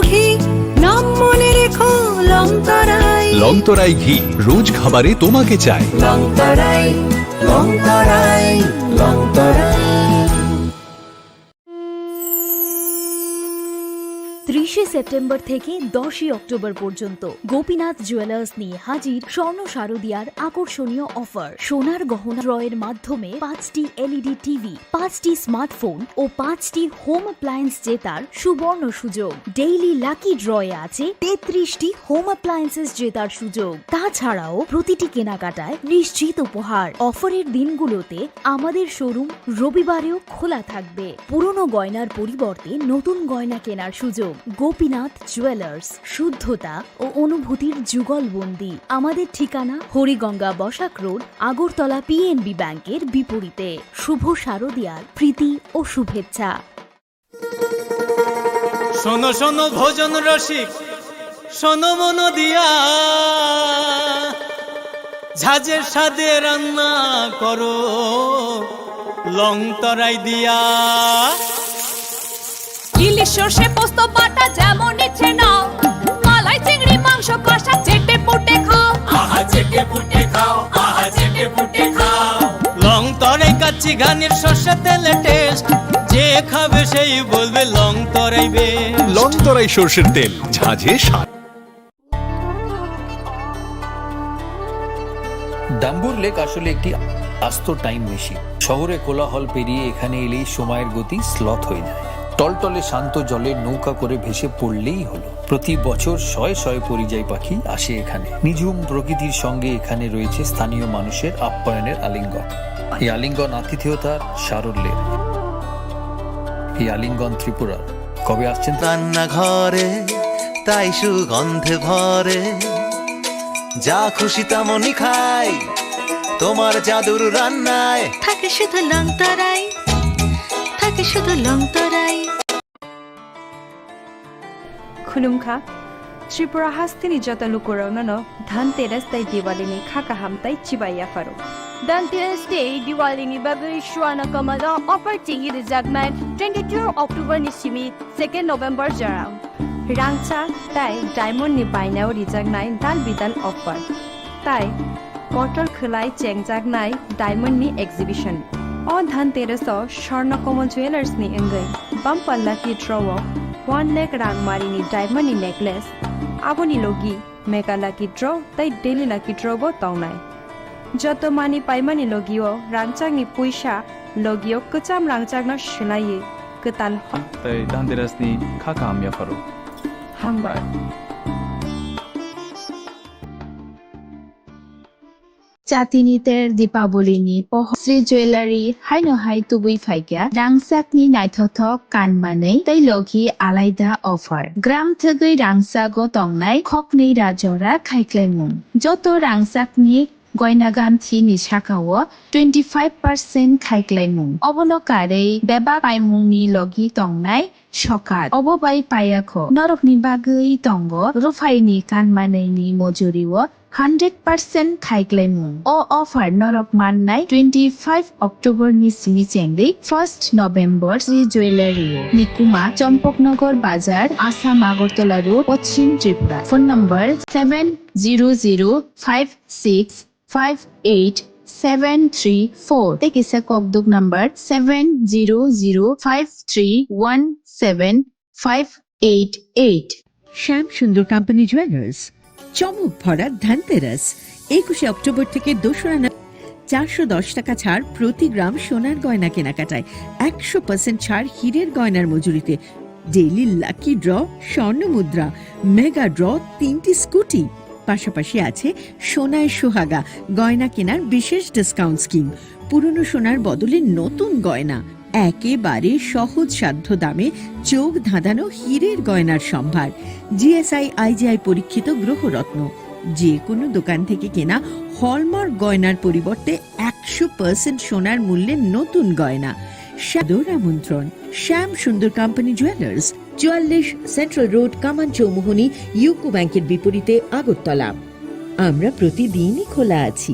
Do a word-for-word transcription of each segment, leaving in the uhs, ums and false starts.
ঘি, নাম মনে রেখো, লংতরাই। লংতরাই ঘি, রোজ খাবারে তোমাকে চাই। লংতরাই, লংতরাই, লংতরাই। ত্রিশে সেপ্টেম্বর থেকে দশই অক্টোবর পর্যন্ত গোপীনাথ জুয়েলার্স নিয়ে হাজির স্বর্ণ শারদিয়ার আকর্ষণীয় অফার। সোনার গহনা ক্রয়ের মাধ্যমে পাঁচটি এলইডি টিভি, পাঁচটি স্মার্টফোন ও পাঁচটি হোম অ্যাপ্লায়েন্স জেতার সুবর্ণ সুযোগ। ডেইলি লাকি ড্রয়ে আছে তেত্রিশটি হোম অ্যাপ্লায়েন্সেস জেতার সুযোগ। তাছাড়াও প্রতিটি কেনাকাটায় নিশ্চিত উপহার। অফারের দিনগুলোতে আমাদের শোরুম রবিবারেও খোলা থাকবে। পুরনো গয়নার পরিবর্তে নতুন গয়না কেনার সুযোগ। গোপীনাথ জুয়েলার্স, শুদ্ধতা ও অনুভূতির যুগলবন্দি। আমাদের ঠিকানা হরিগঙ্গা বসাক রোড, আগরতলা পিএনবি ব্যাংকের বিপরীতে। শুভ শারদিয়ার প্রীতি ও শুভেচ্ছা। শোনো শোনো ভোজন রসিক, শোনো মন দিয়া, ঝাঁঝের স্বাদে রান্না করো লং তরাই দিয়া। ইলিশ সর্ষে পোস্ত বাটা যেমন ইচ্ছে নাও, মালাই চিংড়ি মাংস কষা চেটে পুটে খাও। আহা চেটে পুটে খাও, আহা চেটে পুটে খাও। লং তরাই কাচ্চি ঘানির সর্ষে তেলে টেস্ট, যে খাবে সেই বলবে লং তরাই বেস্ট। লং তরাই সর্ষের তেল, ঝাঁঝে স্বাদ। ডাম্বুর লেক আসলে একটি আস্ত টাইম মেশিন। শহরে কোলাহল পেরিয়ে এখানে এলেই সময়ের গতি স্লথ হয়ে যায়। টলটলে শান্ত জলে নৌকা করে ভেসে পড়লেই হলো। প্রতি বছর শয়ে শয়ে পরিযায়ী পাখি আসে এখানে। নিঝুম প্রকৃতির সঙ্গে এখানে রয়েছে স্থানীয় মানুষের আপ্যায়নের আলিঙ্গন। এই আলিঙ্গন আতিথেয়তার সারল্যের। এই আলিঙ্গন ত্রিপুরার। কবে আসছেন? রান্নাঘরে তাই সুগন্ধে ভরে, যা খুশি তেমনই খাই তোমার জাদুর রান্নায়। থাকে শুধু লং তরাই, থাকে শুধু লং তরাই। Khulumkha, Tripura hasteni joto lukurokno no Dhanteras tei Diwali ni kha kaham tei chibai yapharo. Dhanteras tei Diwali ni bagwi Swarna Kamal o offer chengwi rijaknai twenty-two October ni simi second November jora. Rangchak tei diamond ni bainao rijaknai dal bidal offer. Tai kotor khwlai chengjaknai diamond ni exhibition. O Dhanteras o Swarna Kamal Jewellers ni wngwi bumper lucky draw o one lakh rang mari ni diamond ni necklace, aboni logi mega lucky draw tei daily lucky draw bo tongnai. Joto mani paimani logio rangchakni puisa logio kwcham rangchakno swlaiwi kwtal. Tei Dhanteras ni kha kaham yapharo. Hambai. Chatini ter Dipaboli ni pohor Sri Jewellery haino hai tubui phaikha rangchakni naithothok kanmanwi tei logi alaida offer. Gram thwgwi rangchago tongnai khoknwi ra jora khaiklaimung. Joto rangchakni goina ganthi ni sakao twenty five percent khaiklaimung. Obono karwi bebak paimungni logi tongnai sokat. Obo bai payakho. Norokni bagwi tongo ruphaini kanmanwini mojurio hundred percent khaiklaimung. O offer norok mannai twenty five October ni simi chengwi first November Sri Jewellery o. Nikuma, Champaknagar Bazar, Assam Agartala Road, Pachim Tripura. Phone number seven zero zero five six five eight seven three four tei kisa kokduk number seven zero zero five three one seven five eight eight. শ্যাম সুন্দর company jewellers, চমক ভরা ধনতেরাস, একুশে অক্টোবর থেকে দোসরা না-, চারশো দশ টাকা ছাড় প্রতি গ্রাম সোনার গয়না কেনাকাটায়, একশো পার্সেন্ট ছাড় হীরের গয়নার মজুরিতে, ডেইলি লাকি ড্র, স্বর্ণ মুদ্রা, মেগা ড্র, তিনটি স্কুটি, পাশাপাশি আছে সোনায় সোহাগা গয়না কেনার বিশেষ ডিসকাউন্ট স্কিম, পুরনো সোনার বদলে নতুন গয়না, একেবারে সহজসাধ্য দামে চোখ ধাঁধানো হীরের গয়নার সম্ভার, জিএসআই আইজিআই পরীক্ষিত গ্রহরত্ন। যে কোনো দোকান থেকে কেনা হলমার্ক গয়নার পরিবর্তে একশো পার্সেন্ট সোনার মূল্যে নতুন গয়না। সাদর আমন্ত্রণ, শ্যাম সুন্দর কোম্পানি জুয়েলার্স, চুয়াল্লিশ সেন্ট্রাল রোড, কামান চৌমুহনী, ইউকো ব্যাংকের বিপরীতে, আগরতলা। আমরা প্রতিদিনই খোলা আছি।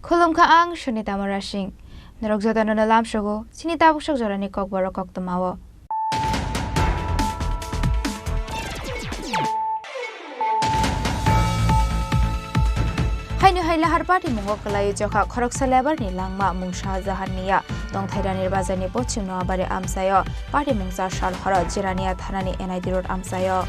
Khulumkha, ang Sunita Murasing. Norok jotono no lamsogo chini tabuk sok jorani kokborok koktwmao. Haino hai lahar patimungo kwlaiwi chokha khoroksa labour ni langma mung Shah Jahan Miya, Tongthairani bazarni pochim Noabari amchaio. Patimung cha sal horo Jirania thanani N I D road amchaio.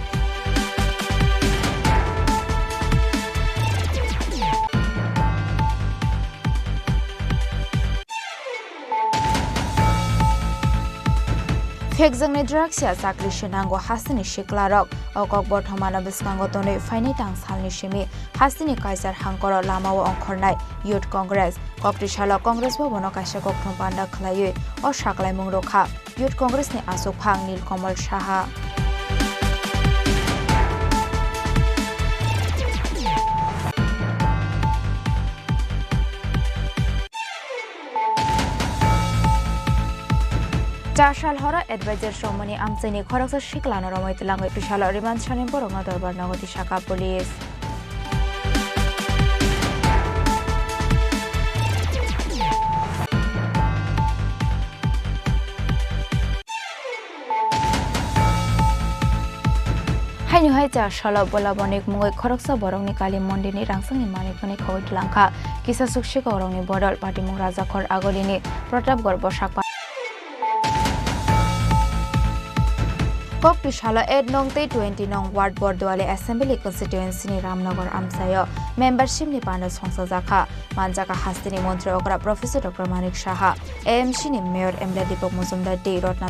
Phekjaknai drugs ya chakri se nango hasteni siklarok. O kok bothomano bwskango tonwi phainai tang salni simi hasteni Kaisar Hangkoro lamao ongkhornai Youth Congress. Koktwi salo Congress Bhabono kaisa kokthum panda khwlaiwi o saklaimung rwkha. Youth Congress ni aswk phang Nilkamal Saha. Cha sal horo advisor somoni amchaini khoroksa siklano romwi twlangwi twisalo remand sani borokno dorbar nogo tisaka police. Haino hai cha salo bola bonik mungwi khoroksa borokni Kali mondirni rangchakni manwi phani khogwi twlangkha. Kisa suk sikhok rokni bodol patimung Rajakhor Agolini Pratapgarh Bosakpa. Koktwi salo eight nong tei twenty nong ward Borduali Assembly Constituency ni Ramnagar amchaio membership ni panda songchajakha. Manjaka hasteni montri okra Professor Doctor Manik Saha, A M C ni Mayor M L A Deepak Majumdar tei Ratna.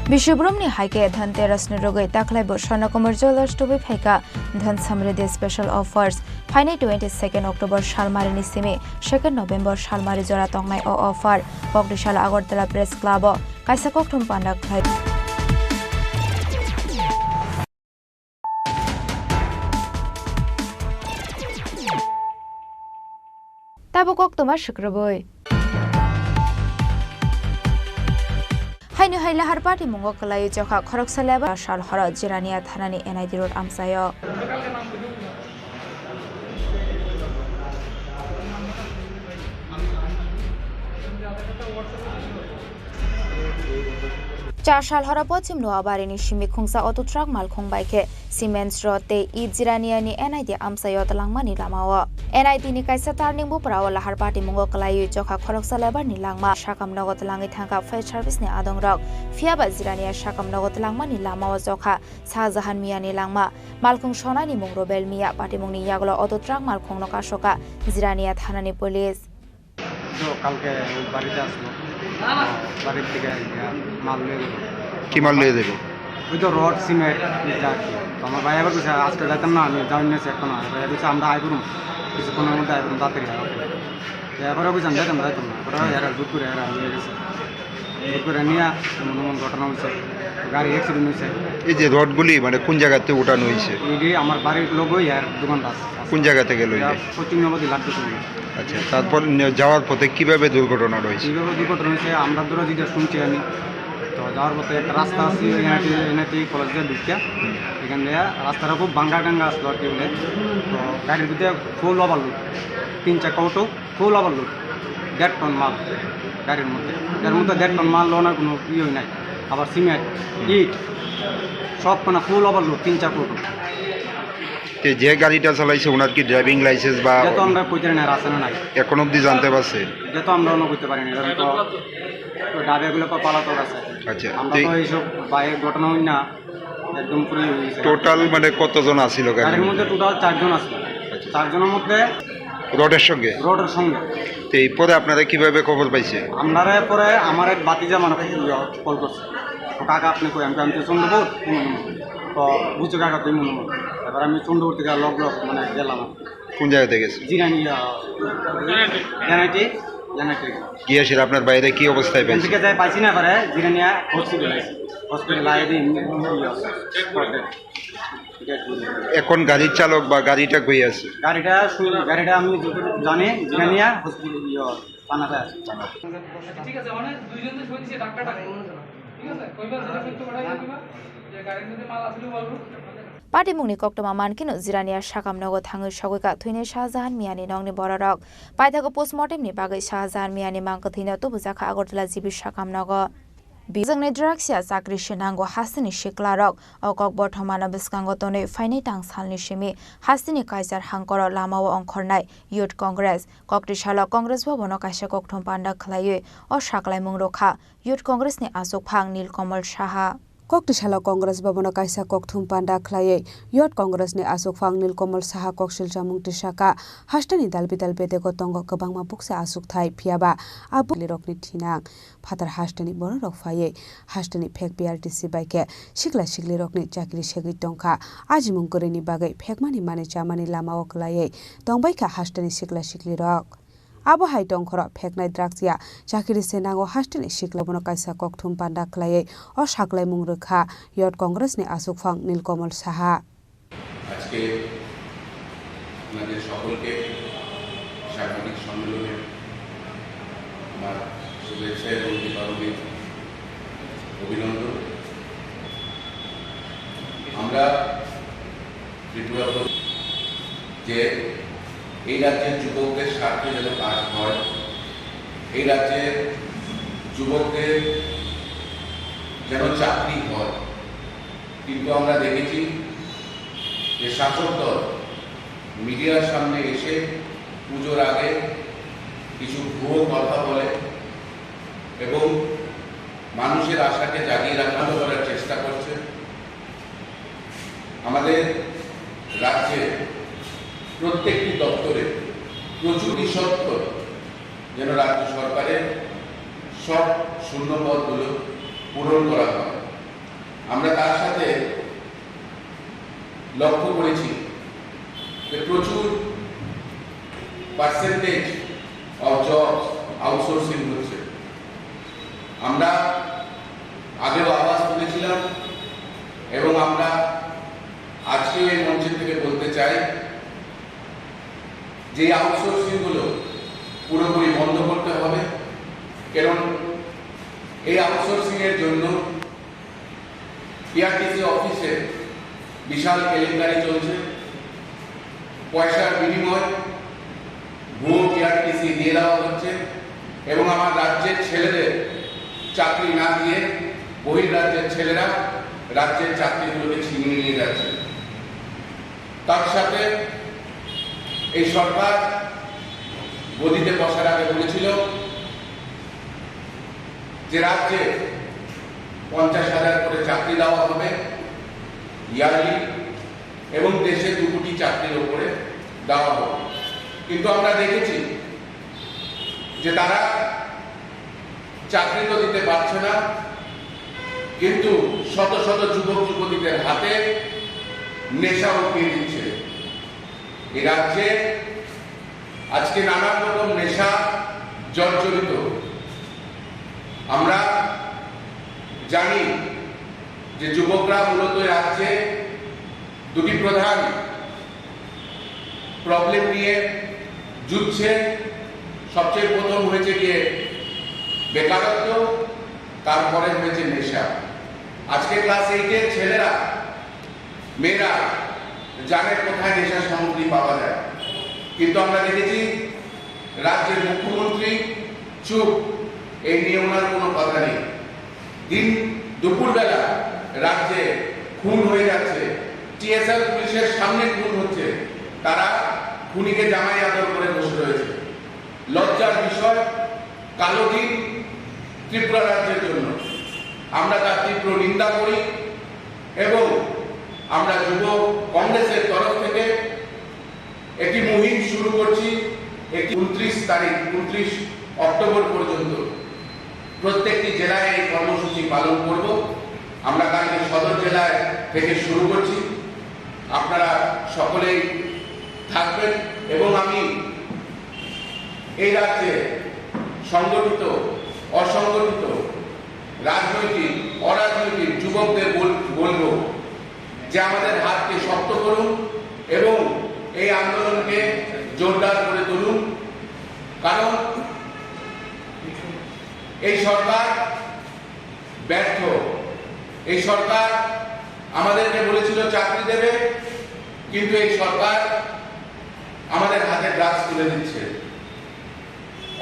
Bishubrumni hai khe Dhanteras ni rwgwi takhwlaibo Swarnakumar Jewellers tubui phaikha Dhan Samriddhi Special Offers. Phainai twenty second October salmarini simi second November salmari jora tongnai o offer. Koktwi salo Agartala Press Club o kaisa kokthum panda khlai. Tabuk koktwma swkrwbwi. Haino hai lahar patimungo kwlaiwi chokha khoroksa leba sal horo Jirania thanani N I D road amchaio. Cha sal horo pochim Noabarini simi khungsa auto truck malkhung bai khe cement rod tei it Jiraniani N I D amchaio twlangmani lamao. N I D ni kaisa turning bupra o lahar patimungo kwlaiwi chokha khoroksa lebar ni langma sakam nogo twlangwi thangkha fire service ni adongrok. Phiyaba Jirania sakam nogo twlangmani lamao chokha Shah Jahan Miyani langma. Malkhung sonani mung Robel Miya, patimungni yagulo auto truck malkhungno kasoka Jirania thanani police. তো কালকে ওই বাড়িতে আসলো, বাড়ির থেকে ইয়া, মাল নিয়ে গেলো। কি মাল নিয়ে গেলো? ওই তো রড, সিমেন্ট, ইটা আর কি। তো আমার ভাই আবার কইছে, "আজকে যাইতাম না, আমি যাওয়ার নিয়েছি এখন।" আর ভাই কইছে, "আমরা আই করুম, কিছুক্ষণের মধ্যে আই করুম, তাড়াতাড়ি আয়।" তো এবারে কইছে, "আমি যাইতাম না, যাইতাম না।" এবারে এরা জোর করে এরা নিয়ে গেছে। জোর করে নিয়ে এমন এমন ঘটনা হয়েছে, গাড়ি অ্যাক্সিডেন্ট হয়েছে। এই যে রডগুলি মানে কোন জায়গাতে উঠানো হয়েছে? এই যে আমার বাড়ির লোকই আর দোকানটা আছে। কোন জায়গা থেকে লইলে? এটা পশ্চিম নবদ্বীপ লাড্ডু চন্দ্র। আচ্ছা, তারপর নে-, যাওয়ার পথে কিভাবে দুর্ঘটনা রয়েছে? কিভাবে দুর্ঘটনা হয়েছে আমরা ধরো যেটা শুনছি আমি, তো যাওয়ার পথে একটা রাস্তা আছে, এনআইটি, এনআইটি কলেজে ঢুকিয়া, হুম। এখান দিয়ে রাস্তাটা খুব ভাঙ্গা টাঙ্গা আসলো আর কি বলে। তো গাড়ির ভিতরে ফুল ওভারলোড, তিন চাকা অটো ফুল ওভারলোড, দেড় টন মাল গাড়ির মধ্যে। এর মধ্যে দেড় টন মাল লোনা কোনো ইয়ে নাই, আবার সিমেন্ট, হুম। ইট, সব মানে ফুল ওভারলোড, তিন চাকা অটো। তে যে গাড়িটা চালাইছে ওনার কি ড্রাইভিং লাইসেন্স বা এটা তো আমরা কইতে পারি না, আছে না নাই। এখন অবধি জানতে পারছে? এটা তো আমরা অন্য করতে পারি না, এরকম তো, তো ড্রাইভারগুলো তো পালাতক আছে। আচ্ছা, আমরা তো তো এই এইসব বাইরে ঘটনা হই না, একদম পুরো হয়ে গেছে। টোটাল মানে কতজন আছিল গাড়ির গাড়ির মধ্যে? মধ্যে টোটাল চারজন আছিল। আচ্ছা। চারজনের মধ্যে রডের সঙ্গে? রডের সঙ্গে। তো এই পরে আপনারা কিভাবে খবর পাইছে? আমরা পরে আমার এক ভাতিজা মানে কল করছে, "ও কাকা, আপনি কই?" আমি, "আমি তো চন্দ্রপুর।" "হুম, হুম।" তো বুঝছো কাকা, তুই মনে মনে। এবার আমি চন্দ্রপুর থেকে লগ লগ মানে গেলাম। কোন জায়গাতে গেছে? জিরানি, আহ, এনআইটি, এনআইটি। গিয়ে সেটা আপনার বাইরে কি অবস্থায় এখান পাইছে? থেকে যাই পাইছি না, এবারে জিরানিয়া হসপিটাল আছে। হসপিটাল আগে দিন, ইয়ে, স্পটে। এখন গাড়ির চালক বা গাড়িটা কই আছে? গাড়িটা শুন-, গাড়িটা আমি যতটুকু জানি, জিরানিয়া হসপিটাল, ইয়ে, থানাতে আছে। ঠিক আছে, মানে দুইজন তো সই দিছে, ডাক্তার ডাক্তার। ঠিক আছে, কইবার যেটা সত্য কথা কইবা, যে গাড়ির মধ্যে মাল আছিল বলবো। Patimungni koktwma mankhe no Jirania sakam nogo thangwi sogwi kha thwinai Shahjahan Miani nokni bororok. Paithago postmortem ni bagwi Shahjahan Miani mang kwthwino tubujakha Agartala G B sakam nogo. Bijwkni drugs ya chakri se nango hasteni siklarok. O kok bothomano bwskango tonwi phainai tang salni simi hasteni Kaisar hangkoro lamao ongkhornai Youth Congress. Kokti salo Congress Bhabono kaisa kokthum panda khlaiwi o saklaimung rwkha Youth Congress ni achukphang Nilkamal Saha. Kokti salo Congress Bhabono kaisa kokthum panda khlaiwi Youth Congress ni achukphang Nilkamal Saha koksil chamung tisaka hasteni dalbidal bedego tongo kwbangma buksa achukthai phiyaba a buklirokni thinang. Phatar hasteni bororok phaiwi hasteni phek P R T C bai khe sikla siklirokni chakri segwi tongkha. Ajimung kwrwini bagwi phekmani manwi chamani lamao kwlaiwi tongbaikha hasteni sikla siklirok. Abo hai tongkhoro pheknai drugs ya chakri se nango hasteni sikla bono kaisa kokthum panda khlaiwi o saklaimung rwkha Youth Congress ni achukphang Nilkamal Saha. আজকে আপনাদের সকলকে সাংবাদিক সম্মেলনে আমার শুভেচ্ছা এবং দীপাবলির অভিনন্দন। আমরা ত্রিপুরা প্র-, যে এই রাজ্যের যুবকদের স্বার্থে যেন কাজ হয়, এই রাজ্যের যুবকদের যেন চাকরি হয়, কিন্তু আমরা দেখেছি যে শাসক দল মিডিয়ার সামনে এসে পুজোর আগে কিছু ভুয়ো কথা বলে এবং মানুষের আশাকে জাগিয়ে রাখানো করার চেষ্টা করছে। আমাদের রাজ্যে প্রত্যেকটি দপ্তরে প্রচুর নিঃশর্ত যেন রাজ্য সরকারের সব শূন্য পদগুলো পূরণ করা হয়। আমরা তার সাথে লক্ষ্য করেছি যে প্রচুর percentage of jobs outsourcing হচ্ছে। আমরা আগেও আওয়াজ তুলেছিলাম এবং আমরা আজকেও এই মঞ্চের থেকে বলতে চাই যে এই আউটসোর্সিংগুলো পুরোপুরি বন্ধ করতে হবে, কারণ এই আউটসোর্সিংয়ের জন্য পিআরটিসি অফিসে বিশাল কেলেঙ্কারি চলছে। পয়সার বিনিময়ে ভুয়ো পিআরটিসি দিয়ে দেওয়া হচ্ছে এবং আমার রাজ্যের ছেলেদের চাকরি না দিয়ে বহির রাজ্যের ছেলেরা রাজ্যের চাকরিগুলোকে ছিনিয়ে নিয়ে যাচ্ছে। তার সাথে এই সরকার গদিতে বসার আগে বলেছিল যে রাজ্যে পঞ্চাশ হাজার করে চাকরি দেওয়া হবে ইয়ারলি, এবং দেশে দু কোটি চাকরির ওপরে দেওয়া হবে। কিন্তু আমরা দেখেছি যে তারা চাকরি তো দিতে পারছে না, কিন্তু শত শত যুবক যুবতীদের হাতে নেশা উঠিয়ে দিচ্ছে। এই রাজ্যে আজকে নানান রকম নেশা জর্জরিত। আমরা জানি যে যুবকরা মূলত রাজ্যে দুটি প্রধান প্রবলেম নিয়ে যুঝছে। সবচেয়ে প্রথম হয়েছে গিয়ে বেকারত্ব, তারপরে হয়েছে নেশা। আজকে ক্লাস এইটের ছেলেরা, মেয়েরা জানে কোথায় নেশা সামগ্রী পাওয়া যায়, কিন্তু আমরা দেখেছি রাজ্যের মুখ্যমন্ত্রী চুপ, এই নিয়ে ওনার কোনো কথা নেই। দিন দুপুরবেলা রাজ্যে খুন হয়ে যাচ্ছে, টিএসআর পুলিশের সামনে খুন হচ্ছে, তারা খুনিকে জামাই আদর করে বসে রয়েছে। লজ্জার বিষয়, কালো দিন ত্রিপুরা রাজ্যের জন্য। আমরা তার তীব্র নিন্দা করি এবং আমরা যুব কংগ্রেসের তরফ থেকে একটি মুহিম শুরু করছি। একটি ঊনত্রিশ তারিখ, ঊনত্রিশ অক্টোবর পর্যন্ত প্রত্যেকটি জেলায় এই কর্মসূচি পালন করব। আমরা কালকে সদর জেলায় থেকে শুরু করছি। আপনারা সকলেই থাকবেন এবং আমি এই রাজ্যে সংগঠিত, অসংগঠিত, রাজনৈতিক, অরাজনৈতিক যুবকদের বল-, বলবো যে আমাদের হাতকে শক্ত করুন এবং এই আন্দোলনকে জোরদার করে তুলুন, কারণ এই সরকার ব্যর্থ। এই সরকার আমাদেরকে বলেছিল চাকরি দেবে, কিন্তু এই সরকার আমাদের হাতে ড্রাগস তুলে দিচ্ছে।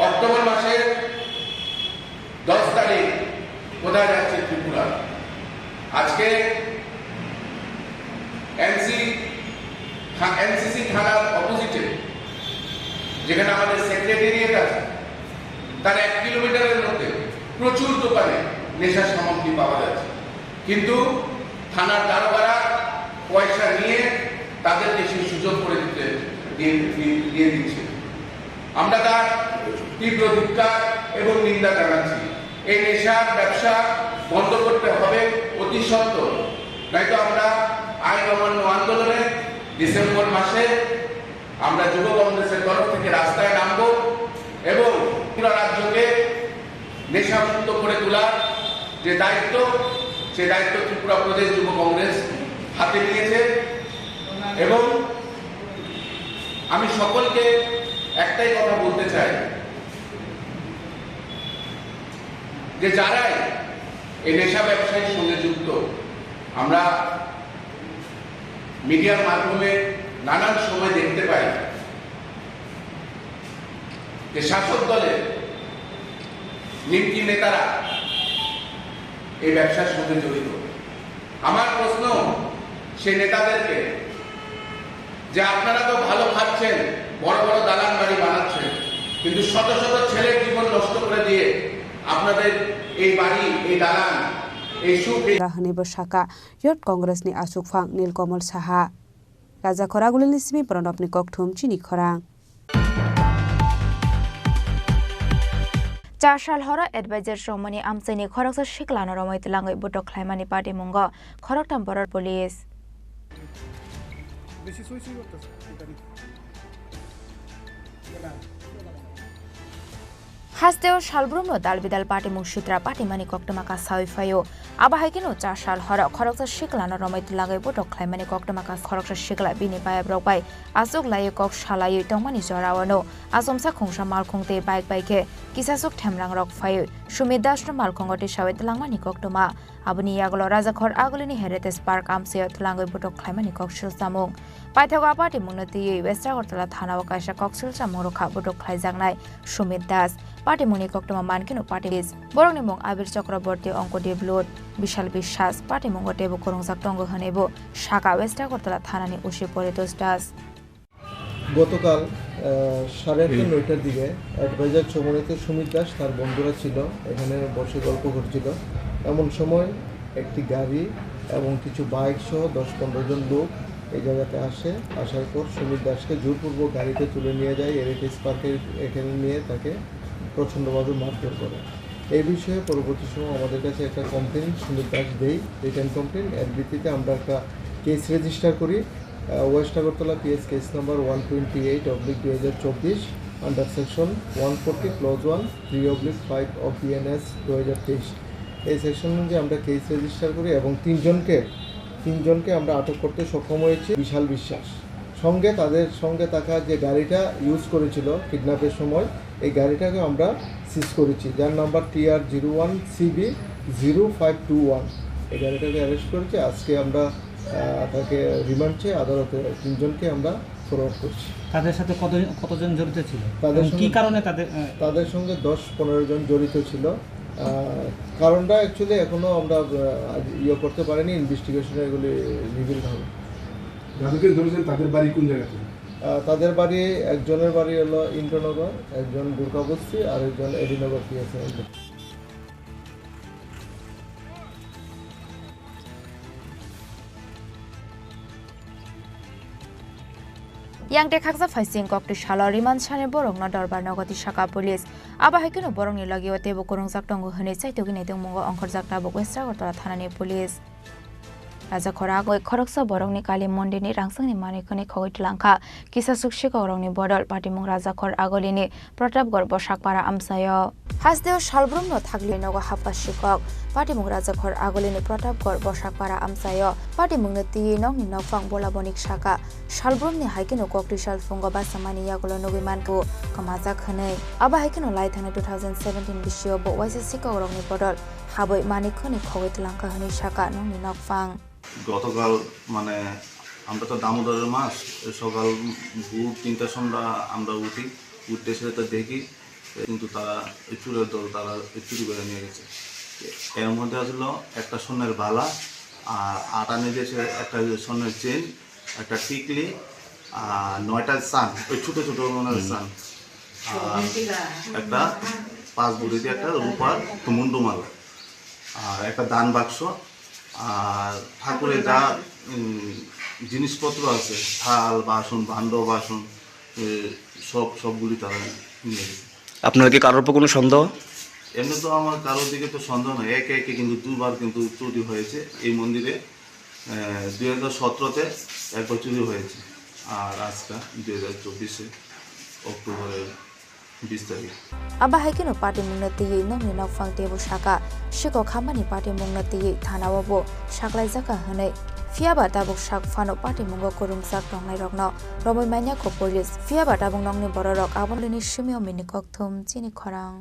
অক্টোবর মাসের দশ তারিখ কোথায় যাচ্ছে ত্রিপুরা? আজকে এনসি থা-, এনসিসি থানার অপোজিটে, যেখানে আমাদের সেক্রেটারিয়েট আছে, তার এক কিলোমিটারের মধ্যে প্রচুর দোকানে নেশার সামগ্রী পাওয়া যাচ্ছে, কিন্তু থানার দারোগারা পয়সা নিয়ে তাদেরকে সেই সুযোগ করে দিতে, দিয়ে, দিয়ে, দিয়ে দিচ্ছে। আমরা তার তীব্র ধিক্কার এবং নিন্দা জানাচ্ছি। এই নেশার ব্যবসা বন্ধ করতে হবে অতি সত্বর, নয়তো আমরা আইন অমান্য আন্দোলনে ডিসেম্বর মাসে আমরা যুব কংগ্রেসের তরফ থেকে রাস্তায় নামব এবং পুরো রাজ্যকে নেশামুক্ত করে তোলার যে দায়িত্ব, সে দায়িত্ব ত্রিপুরা প্রদেশ যুব কংগ্রেস হাতে নিয়েছে। এবং আমি সকলকে একটাই কথা বলতে চাই যে যারাই এই নেশা ব্যবসায়ীর সঙ্গে যুক্ত, আমরা মিডিয়ার মাধ্যমে নানান সময় দেখতে পাই যে শাসক দলের নিমকি নেতারা এই ব্যবসার সঙ্গে জড়িত। আমার প্রশ্ন সেই নেতাদেরকে যে আপনারা তো ভালো খাচ্ছেন, বড় বড় দালান বাড়ি বানাচ্ছেন, কিন্তু শত শত ছেলের জীবন নষ্ট করে দিয়ে আপনাদের এই বাড়ি, এই দালান, এই সুখ, এই Ra hwnwi bo sakha Youth Congress ni achukphang Nilkamal Saha. Rajakhor Agulini simi Pranabni kokthum chini khorang. Chasal horo advisor chongmani amchaini khoroksa siklano romwi twlangwi butok khlaimani patimungo khoroktham borok police. Hasteo salbrumno dalbidal patimung sitra patimani koktwma kasawi phaio. Abo hai kheno chasal horo khoroksa siklano romwi twlangwi butok khlaimani koktwma kas khoroksa sikla bini bayabrok bai achuk laiwi kok salaiwi tongmani jorao no achomsa khungsa malkhung tei bike bai khe kisasuk themrangrok phaiwi Sumit Dasno malkhungo tisawi twlangmani koktwma. Aboni yagulo Rajakhor Agulini Heritage Park amchaio twlangwi butok khlaimani koksil chamung. Paithago a patimungno twiwi West Agartala thanao kaisa koksil chamung rwkha butok khlaijaknai Sumit Das. Patimungni koktwma mankhe-no patimung. Borokni mung Abir Chakraborty, Onkodev Lut, Bishal Biswas. Patimungo teibo kwrwngjak tongo hwnwibo sakha West Agartala thanani O C Paritosh Das. গতকাল, আহ, সাড়ে আটটা, এই নয়টার দিকে অ্যাডভাইজার চৌমুহনীতে সুমিত দাস, তার বন্ধুরা ছিল, এখানে বসে গল্প করছিল। এমন সময় একটি গাড়ি এবং কিছু বাইক সহ দশ পনেরো জন লোক এই জায়গাতে আসে। আসার পর সুমিত দাসকে জোরপূর্বক গাড়িতে তুলে নিয়ে যায়, হেরিটেজ পার্কের এখানে নিয়ে তাকে প্রচণ্ডভাবে মারধর করে। এই বিষয়ে পরবর্তী সময় আমাদের কাছে একটা কমপ্লেন সুমিত দাস দেই, রিটেন কমপ্লেন। এর ভিত্তিতে আমরা একটা কেস রেজিস্টার করি। Ah, west Agartala PS case number one twenty eight oblique দুই হাজার চব্বিশ, under section one forty clause one three oblique five of BNS দুই হাজার তেইশ। এই সেকশন অনুযায়ী আমরা কেস রেজিস্টার করি এবং তিনজনকে, তিনজনকে আমরা আটক করতে সক্ষম হয়েছি। বিশাল বিশ্বাস, সঙ্গে, তাদের সঙ্গে থাকা যে গাড়িটা ইউজ করেছিল কিডন্যাপের সময়, এই গাড়িটাকে আমরা সিজ করেছি, যার number TR zero one CB zero five two one. এই গাড়িটাকে অ্যারেস্ট করেছি। আজকে আমরা, আহ, তাকে রিমান্ড চেয়ে আদালতে তিনজনকে আমরা ফরওয়ার্ড করছি। তাদের সাথে কতজন, কতজন জড়িত ছিল? তাদের এবং কি সঙ্গে, কারণে তাদের, আহ, তাদের সঙ্গে দশ পনেরো জন জড়িত ছিল। আহ, কারণটা অ্যাকচুয়ালি এখনো আমরা, আহ, ইয়ে করতে পারিনি, ইনভেস্টিগেশনে এগুলি রিভিল হবে। যাদেরকে ধরেছেন তাদের বাড়ি কোন জায়গাতে? আহ, তাদের বাড়ি, একজনের বাড়ি হলো ইন্দ্রনগর, একজন দুর্গাবস্তি আর একজন এডিনগর পিএসএ। Yang tei khaksa phaising koktwi salo rimansani borokno dorbar nogo tisaka police. Abo hai kheno borokni logio teibo kwrwngjak tongo hwnwi chaitugwi naitongmungo ongkhorjak tabuk West Agartala thanani police. Rajakhor Agoi khoroksa borokni Kali mondirni rangchakni manwi khwnwi khogwi twlangkha. Kisasuk sikokrokni bodol patimung Rajakhor Agolini Pratapgarh Bosakpara amchaio. Hasteo salbrumno thakli nogo hapkha sikok. Patimung Rajakhor Agolini Pratapgarh Bosakpara amchaio. Patimungno twiwi nokni nokphang bola bonik saka. Salbrumni hai kheno koktwi salphungo bachamani yagulo nugwi mankho kwmajak hwnwi. Abo hai kheno lai thangni two thousand seventeen bisio bo waisa sikokrokni bodol habwi manwi khwnwi khogwi twlangkha hwnwi saka nokni nokphang. গতকাল মানে আমরা তো দামোদরের মাস, সকাল ভোর তিনটার সময় আমরা উঠি, উঠতে সেটা দেখি কিন্তু তারা ওই চোরের দল তারা ওই চুরি করে নিয়ে গেছে। এর মধ্যে ছিল একটা স্বর্ণের বালা, আর আট আনা দিয়েছে একটা স্বর্ণের চেন, একটা টিকলি, আর নয়টা চান, ওই ছোট ছোট মনে হয় চান, আর একটা পাঁচ ভরি দিয়ে একটা রূপার মুন্ডমালা, আর একটা দান বাক্স, আর ঠাকুরের যা উম, জিনিসপত্র আছে, থাল বাসন, ভাণ্ড বাসন, এ, সব সবগুলি তারা নিয়ে গেছে। আপনার কি কারোর উপর কোনো সন্দেহ? এমনি তো আমার কারোর দিকে তো সন্দেহ নেই, একে একে কিন্তু দুবার কিন্তু চুরি হয়েছে এই মন্দিরে। আহ, দুই হাজার সতেরোতে একবার চুরি হয়েছে, আর আজকে দুই হাজার চব্বিশে অক্টোবরের বিশ তারিখ। Abo hai kheno patimungno twiwi nokni nokphang teibo saka, sikok hamani patimungno twiwi thanao bo saklaijak kha hwnwi. Phiyaba tabuk sak phano patimungo kwrwngjak tongnairokno romwi manya kho police. Phiyaba tabuk nokni bororok aboni simio mini kokthum chini khorang.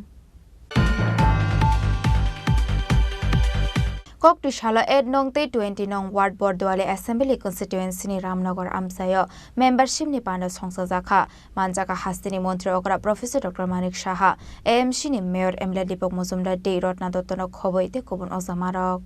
Kokti salo eight nong tei twenty nong ward Borduali Assembly Constituency ni Ramnagar amchaio membership ni panda songchajakha, manjakha hasteni montri okra Professor Doctor Manik Saha, A M C ni mayor M L A Deepak Majumdar tei Ratna Dotto no khoboi tei kubun ojamarok.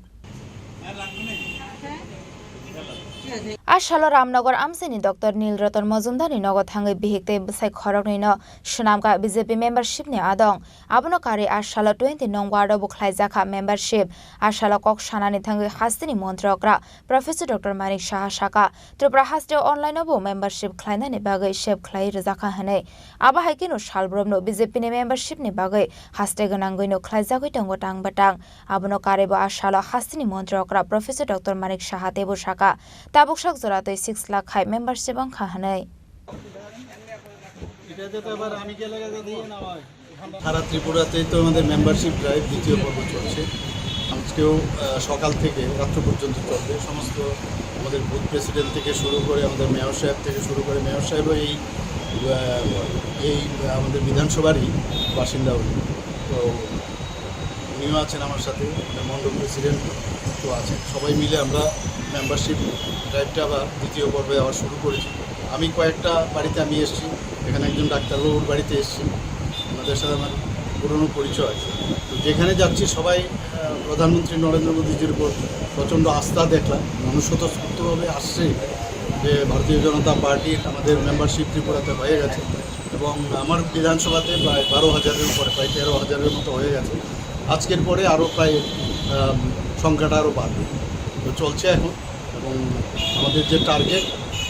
A salo Ramnagar amchaini Doctor Nil Ratan Majumdar ni nogo thangwi bihik tei bwsai khoroknwi no swnamkha B J P membership ni adong. Abono karwi a salo twenty nong ward o bo khlaijakha membership. A salo kok sanani thangwi hasteni montri okra Professor Doctor Manik Saha saka, Tripura haste o online o bo membership khlainani bagwi sep khlai rwjakha hwnwi. Abo hai kheno salbromno B J P ni membership ni bagwi haste gwnangwino khlaijagwi tongo tang bwtang. Abono karwi bo a salo hasteni montri okra Professor Doctor Manik Saha teibo saka, tabuk sak jora twi six lakh khai membership wngkha hwnwi. সারা ত্রিপুরাতেই তো আমাদের membership drive দ্বিতীয় পর্ব চলছে। আজকেও, আহ, সকাল থেকে রাত্র পর্যন্ত চলবে। সমস্ত আমাদের বুথ প্রেসিডেন্ট থেকে শুরু করে, আমাদের মেয়র সাহেব থেকে শুরু করে, মেয়র সাহেবও এই, আহ, এই আমাদের বিধানসভারই বাসিন্দা উনি। তো উনিও আছেন আমার সাথে, আমাদের মণ্ডল প্রেসিডেন্ট তো আছেন। সবাই মিলে আমরা মেম্বারশিপ ড্রাইভটা আবার দ্বিতীয় পর্বে আবার শুরু করেছি। আমি কয়েকটা বাড়িতে আমি এসেছি, এখানে একজন ডাক্তারবাবুর বাড়িতে এসেছি, ওনাদের সাথে আমার পুরনো পরিচয়। তো যেখানে যাচ্ছি সবাই, আহ, প্রধানমন্ত্রী নরেন্দ্র মোদীজির উপর প্রচণ্ড আস্থা দেখলাম। মানুষ স্বতঃস্ফূর্তভাবে আসছে যে ভারতীয় জনতা পার্টির আমাদের মেম্বারশিপ ত্রিপুরাতে হয়ে গেছে এবং আমার বিধানসভাতে প্রায় বারো হাজারের উপরে, প্রায় তেরো হাজারের মতো হয়ে গেছে। আজকের পরে আরও প্রায়, আম, সংখ্যাটা আরও বাড়বে। তো চলছে এখন এবং আমাদের যে টার্গেট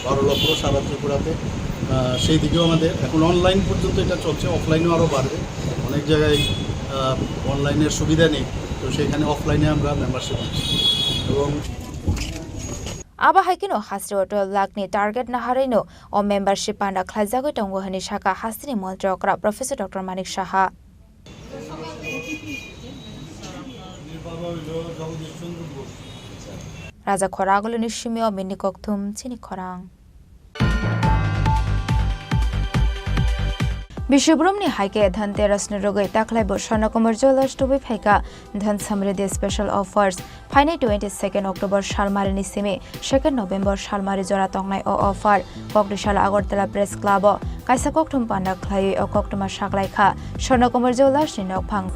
বারো লক্ষ সারা ত্রিপুরাতে, আহ, সেই দিকেও আমাদের এখন অনলাইন পর্যন্ত এটা চলছে, অফলাইনেও আরও বাড়বে। অনেক জায়গায়, আহ, অনলাইনের সুবিধা নেই, তো সেখানে অফলাইনে আমরা মেম্বারশিপ দিচ্ছি এবং Abo hai kheno hasteo twelve lakh ni target naharwino o membership panda khlaijagwi tongo hwnwi sakha hasteni montri okra Professor Doctor Manik Saha. Raja Khoraguluni simio bini kokthum chini khorang. Bisibrumni hai khe Dhanteras ni rwgwi takhlaibo Swarnakumar Jewellers tubui phaikha Dhan Samriddhi Special Offers. Phainai twenty second October salmarini simi second November salmari jora tongnai o offer. Kokti salo Agartala Press Club o kaisa kokthum panda khlaiwi o koktwma saklaikha Swarnakumar Jewellers ni nokphang.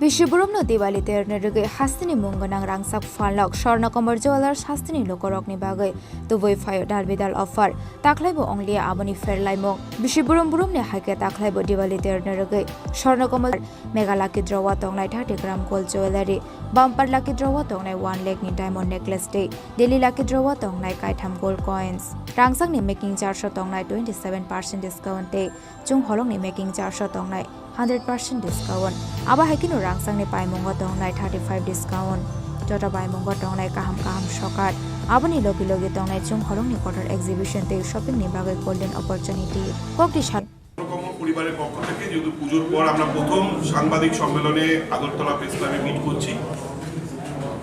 Bisibrumno Diwali terni rwgwi hasteni mung gwnang rangchak phalnok Swarnakumar Jewellers hasteni lukurokni bagwi tubui phaio dal bidal offer. Takhlaibo onglia aboni pherlaimung. Bisiburum burumni hai khe takhlaibo Diwali terni rwgwi Swarnakumar Mega Lucky Draw o tongnai thirty gram gold jewellery, Bumper Lucky Draw o tongnai one lakh ni diamond necklace tei Daily Lucky Draw o tongnai kaitham gold coins. Rangchakni making charge o tongnai twenty seven percent discount tei chwng holongni making charge o tongnai hundred percent discount. Abo hai kheno rangchakni paimungo tongnai thirty five discount. Joto paimungo tongnai kaham kaham sokat. Aboni logi logi tongnai chwng holongni kotor exhibition tei shopping ni bagwi golden opportunity. Kokti sal- কর্মকর্তা পরিবারের পক্ষ থেকে যেহেতু পুজোর পর আমরা প্রথম সাংবাদিক সম্মেলনে আগরতলা প্রেস ক্লাবে মিট করছি,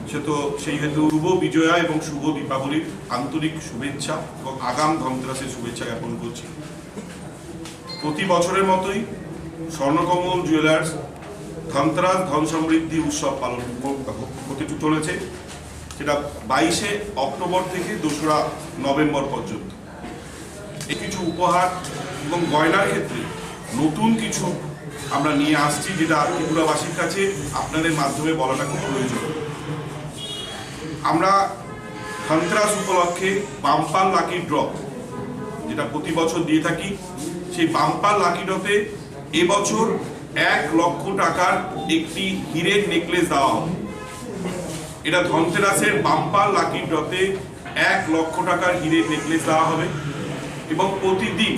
সে তো সেই হেতু শুভ বিজয়া এবং শুভ দীপাবলির আন্তরিক শুভেচ্ছা এবং আগাম ধনতেরাসের শুভেচ্ছা জ্ঞাপন করছি। প্রতি বছরের মতোই স্বর্ণকমল জুয়েলার্স ধনতেরাস ধন সমৃদ্ধি উৎসব পালন হ-, হতে চলেছে, যেটা বাইশে অক্টোবর থেকে দোসরা নভেম্বর পর্যন্ত। এই কিছু উপহার এবং গয়নার ক্ষেত্রে নতুন কিছু আমরা নিয়ে আসছি, যেটা ত্রিপুরাবাসীর কাছে আপনাদের মাধ্যমে বলাটা খুব প্রয়োজন। আমরা ধনতেরাস উপলক্ষে বাম্পার লাকি ড্র, যেটা প্রতি বছর দিয়ে থাকি, সেই বাম্পার লাকি ড্রতে এবছর এক লক্ষ টাকার একটি হীরের নেকলেস দেওয়া হবে। এটা ধনতেরাসের বাম্পার লাকি ড্রতে এক লক্ষ টাকার হীরের নেকলেস দেওয়া হবে এবং প্রতিদিন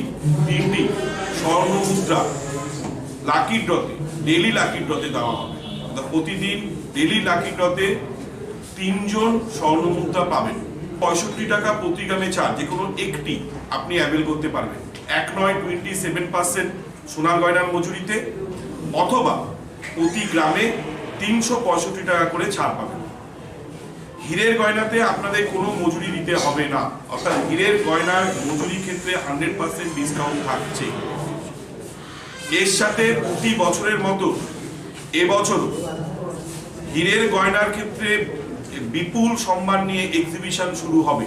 তিনটি স্বর্ণ মুদ্রা লাকি ড্রতে, ডেইলি লাকি ড্রতে দেওয়া হবে। অর্থাৎ প্রতিদিন ডেইলি লাকি ড্রতে তিনজন স্বর্ণ মুদ্রা পাবেন। পঁয়ষট্টি টাকা প্রতি গ্রামে ছাড়, যে কোনো একটি আপনি অ্যাভেল করতে পারবেন। এক নয় টোয়েন্টি সেভেন পার্সেন্ট সোনার গয়নার মজুরিতে, অথবা প্রতি গ্রামে তিনশো পঁয়ষট্টি টাকা করে ছাড় পাবেন। হীরের গয়নাতে আপনাদের কোনো মজুরি দিতে হবে না, অর্থাৎ হীরের গয়নার মজুরি ক্ষেত্রে হান্ড্রেড পার্সেন্ট ডিসকাউন্ট থাকছে। এর সাথে প্রতি বছরের মতো এবছর হীরের গয়নার ক্ষেত্রে বিপুল সম্মান নিয়ে এক্সিবিশন শুরু হবে।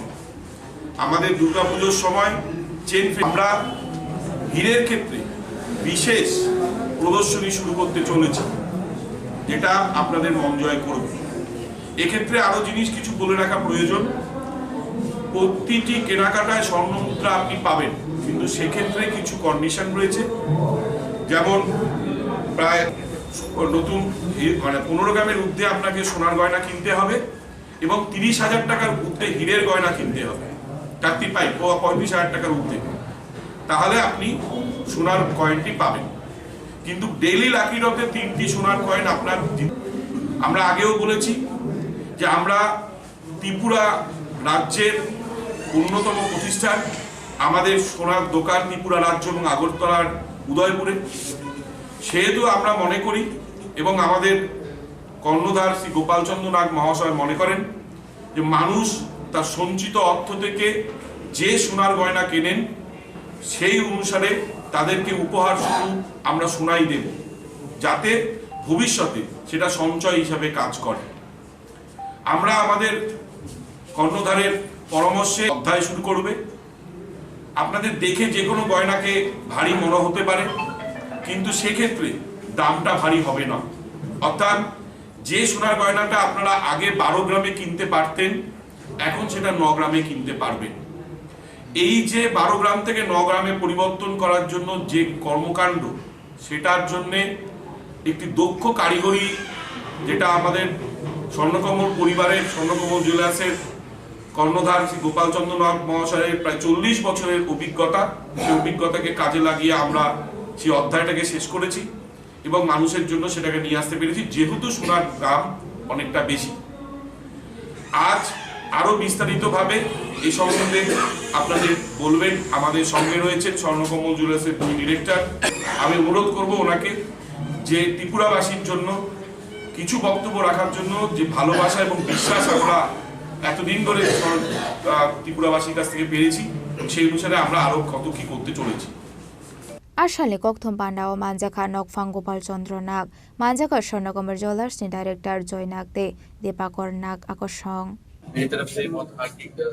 আমাদের দুর্গাপুজোর সময় চেন ফে-, আমরা হীরের ক্ষেত্রে বিশেষ প্রদর্শনী শুরু করতে চলেছি, যেটা আপনাদের মন জয় করবে। এক্ষেত্রে আরো জিনিস কিছু বলে রাখা প্রয়োজন। প্রতিটি কেনাকাটায় স্বর্ণ মুদ্রা আপনি পাবেন, কিন্তু সেক্ষেত্রে কিছু কন্ডিশন রয়েছে, যেমন প্রায় নতুন, মানে, পনেরো গ্রামের ঊর্ধ্বে আপনাকে সোনার গয়না কিনতে হবে এবং তিরিশ হাজার টাকার ঊর্ধ্বে হীরের গয়না কিনতে হবে, থার্টি ফাইভ বা পঁয়ত্রিশ হাজার টাকার ঊর্ধ্বে, তাহলে আপনি সোনার কয়েনটি পাবেন। কিন্তু ডেইলি লাকি ড্রতে তিনটি সোনার কয়েন আপনার দি-, আমরা আগেও বলেছি যে আমরা ত্রিপুরা রাজ্যের অন্যতম প্রতিষ্ঠান, আমাদের সোনার দোকান ত্রিপুরা রাজ্য এবং আগরতলার উদয়পুরে। সেহেতু আমরা মনে করি এবং আমাদের কর্ণধার শ্রী গোপালচন্দ্র নাগ মহাশয় মনে করেন যে মানুষ তার সঞ্চিত অর্থ থেকে যে সোনার গয়না কেনেন, সেই অনুসারে তাদেরকে উপহার স্বরূপ আমরা সোনাই দেব, যাতে ভবিষ্যতে সেটা সঞ্চয় হিসাবে কাজ করে। আমরা আমাদের কর্ণধারের পরামর্শে অধ্যায় শুরু করবে। আপনাদের দেখে যে কোনো গয়নাকে ভারী মনে হতে পারে, কিন্তু সেক্ষেত্রে দামটা ভারী হবে না। অর্থাৎ যে সোনার গয়নাটা আপনারা আগে বারো গ্রামে কিনতে পারতেন, এখন সেটা ন গ্রামে কিনতে পারবেন। এই যে বারো গ্রাম থেকে ন গ্রামে পরিবর্তন করার জন্য যে কর্মকাণ্ড, সেটার জন্যে একটি দক্ষ কারিগরি, যেটা আমাদের স্বর্ণকমল পরিবারের, স্বর্ণকমল জুয়েলার্সের কর্ণধার শ্রী গোপালচন্দ্র নাগ মহাশয়ের প্রায় চল্লিশ বছরের অভিজ্ঞতা, সেই অভিজ্ঞতাকে কাজে লাগিয়ে আমরা সেই অধ্যায়টাকে শেষ করেছি এবং মানুষের জন্য সেটাকে নিয়ে আসতে পেরেছি, যেহেতু সোনার দাম অনেকটা বেশি। আজ আরো বিস্তারিতভাবে এ সম্বন্ধে আপনাদের বলবেন। আমাদের সঙ্গে রয়েছেন স্বর্ণকমল জুয়েলার্সের দুই ডিরেক্টর। আমি অনুরোধ করব ওনাকে যে ত্রিপুরাবাসীর জন্য কিছু বক্তব্য রাখার জন্য, যে ভালোবাসা এবং বিশ্বাস আমরা এতদিন ধরে স্বর-, আহ, ত্রিপুরাবাসীর কাছ থেকে পেয়েছি, সেই অনুসারে আমরা আরো কত কি করতে চলেছি। Asalni kokthum pandao manjakha nokphang Gopal Chandra Nag, manjakha Swarnakumar Jewellers ni director Joy Nag tei Dipakar Nag akosong. मेरी तरफ से बहुत हार्दिक, अ,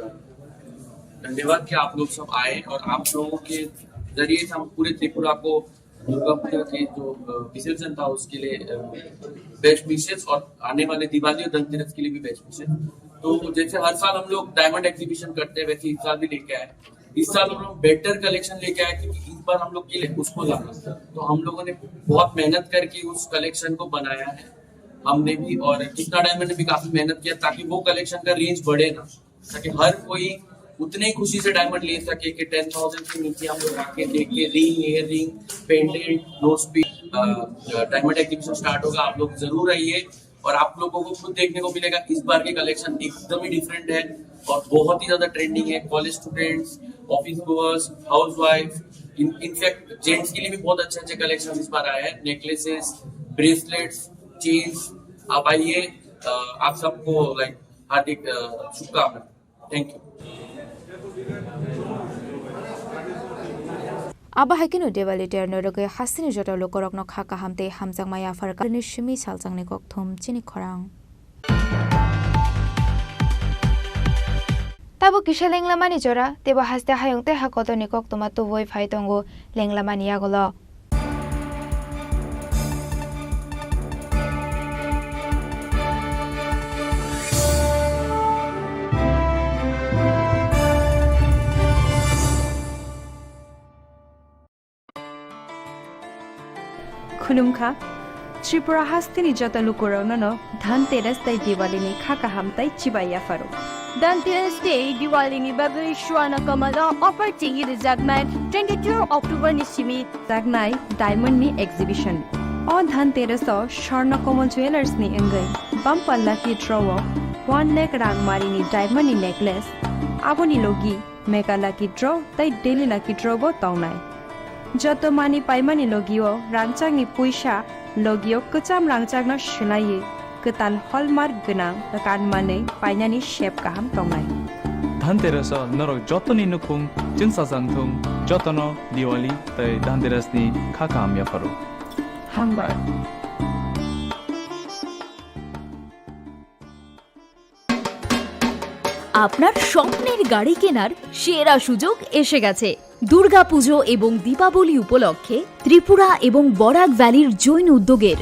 धन्यवाद कि आप लोग सब आए और आप लोगों के जरिए से हम पूरे त्रिपुरा को दुर्गा पूजा के जो, अ, विसर्जन था उसके लिए, अ, बेस्ट विशेस और आने वाले दिवाली और धनतेरस के लिए भी बेस्ट विशेस। तो जैसे हर साल हम लोग डायमंड एग्जीबिशन करते हैं, वैसे इस साल भी लेके आए। इस साल हम लोग बेटर कलेक्शन लेके आए क्योंकि इस बार हम लोग के लिए उसको लाना था। तो हम लोगों ने बहुत मेहनत करके उस कलेक्शन को बनाया है, हमने भी और कृष्णा डायमंड ने भी काफी मेहनत किया ताकि वो कलेक्शन का रेंज बढ़े ना, ताकि हर कोई उतने ही खुशी से डायमंड ले सके कि टेन थाउजेंड से नीचे हम लोग आके देख के ring, ear ring, pendant, nose piece, diamond exhibition start होगा, आप लोग जरूर आइए। और आप लोगों को खुद देखने को मिलेगा, इस बार के कलेक्शन एकदम ही डिफरेंट है और बहुत ही ज्यादा ट्रेंडिंग है। College students, office goers, housewife, in fact gents के लिए भी बहुत अच्छे अच्छे कलेक्शन इस बार आए हैं। Necklaces, bracelets, chains. आप आइए, अ, आप सबको, लाइक, हार्दिक, अ, शुभकामनाएं। Thank you. Abo hai kheno Diwali terno rwgwi hasteni joto lukurokno kha kaham tei hamjakma yaphar kha. Ni simi saljakni kokthum chini khorang. Tabuk kisa lenglamani jora, teibo haste hayung tei ha kotorni koktwma tubui phai tongo lenglamani yagulo. Khulumkha, Tripura hasteni joto lukurokno no Dhanteras tei Diwali ni kha kaham tei chibai yapharo. Dhanteras tei Diwali ni bagwi Swarna Kamal o offer chengwi rwjaknai twenty-two October ni simi jaknai diamond ni exhibition. O Dhanteras o Swarna Kamal Jewellers ni wngwi bumper lucky draw o one lakh rang mari ni diamond ni necklace, aboni logi Mega Lucky Draw tei Daily Lucky Draw bo tongnai. Joto mani paimani logio rangchakni puisa logio kwcham rangchakno swlaiwi kwtal hallmark gwnang kanmanwi painani sep kaham tongnai. Dhanteras o norok jotoni nukhung chwngsajak thung, jotono Diwali tei Dhanteras ni kha kaham yapharo. Hambai. আপনার স্বপ্নের গাড়ি কেনার সেরা সুযোগ এসে গেছে। দুর্গাপুজো এবং দীপাবলি উপলক্ষে ত্রিপুরা এবং বরাক ভ্যালির জৈন উদ্যোগের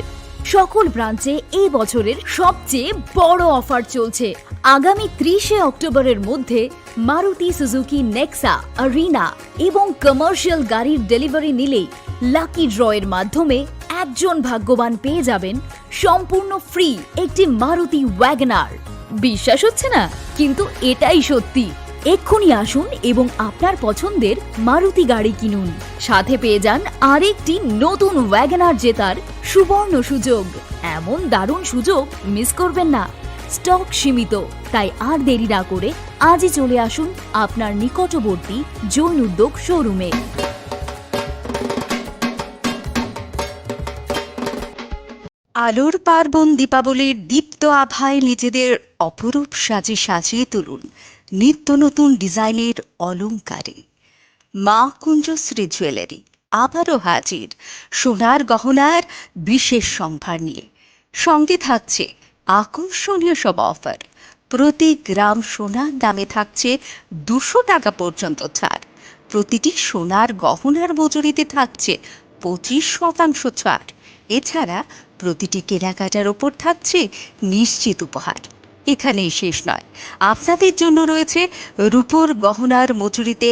সকল ব্রাঞ্চে এই বছরের সবচেয়ে বড় অফার চলছে। আগামী ত্রিশে অক্টোবরের মধ্যে মারুতি সুজুকি নেক্সা, আরিনা এবং কমার্শিয়াল গাড়ির ডেলিভারি নিলেই লাকি ড্রয়ের মাধ্যমে একজন ভাগ্যবান পেয়ে যাবেন সম্পূর্ণ ফ্রি একটি মারুতি ওয়াগনার। বিশ্বাস হচ্ছে না, কিন্তু এটাই সত্যি। এক্ষুনি আসুন এবং আপনার পছন্দের মারুতি গাড়ি কিনুন। সাথে পেয়ে যান আরেকটি নতুন ওয়াগনার জেতার সুবর্ণ সুযোগ। এমন দারুণ সুযোগ মিস করবেন না। স্টক সীমিত, তাই আর দেরি না করে আজই চলে আসুন আপনার নিকটবর্তী জৈন উদ্যোগ শোরুমে। আলোর পার্বণ দীপাবলির দীপ্ত আভায় নিজেদের অপরূপ সাজে সাজিয়ে তুলুন নিত্য নতুন ডিজাইনের অলংকারে। মা কুঞ্জশ্রী জুয়েলারি আবারও হাজির সোনার গহনার বিশেষ সম্ভার নিয়ে। সঙ্গে থাকছে আকর্ষণীয় সব অফার। প্রতি গ্রাম সোনার দামে থাকছে দুশো টাকা পর্যন্ত ছাড়। প্রতিটি সোনার গহনার মজুরিতে থাকছে পঁচিশ শতাংশ ছাড়। এছাড়া প্রতিটি কেনাকাটার ওপর থাকছে নিশ্চিত উপহার। এখানেই শেষ নয়, আপনাদের জন্য রয়েছে রূপোর গহনার মজুরিতে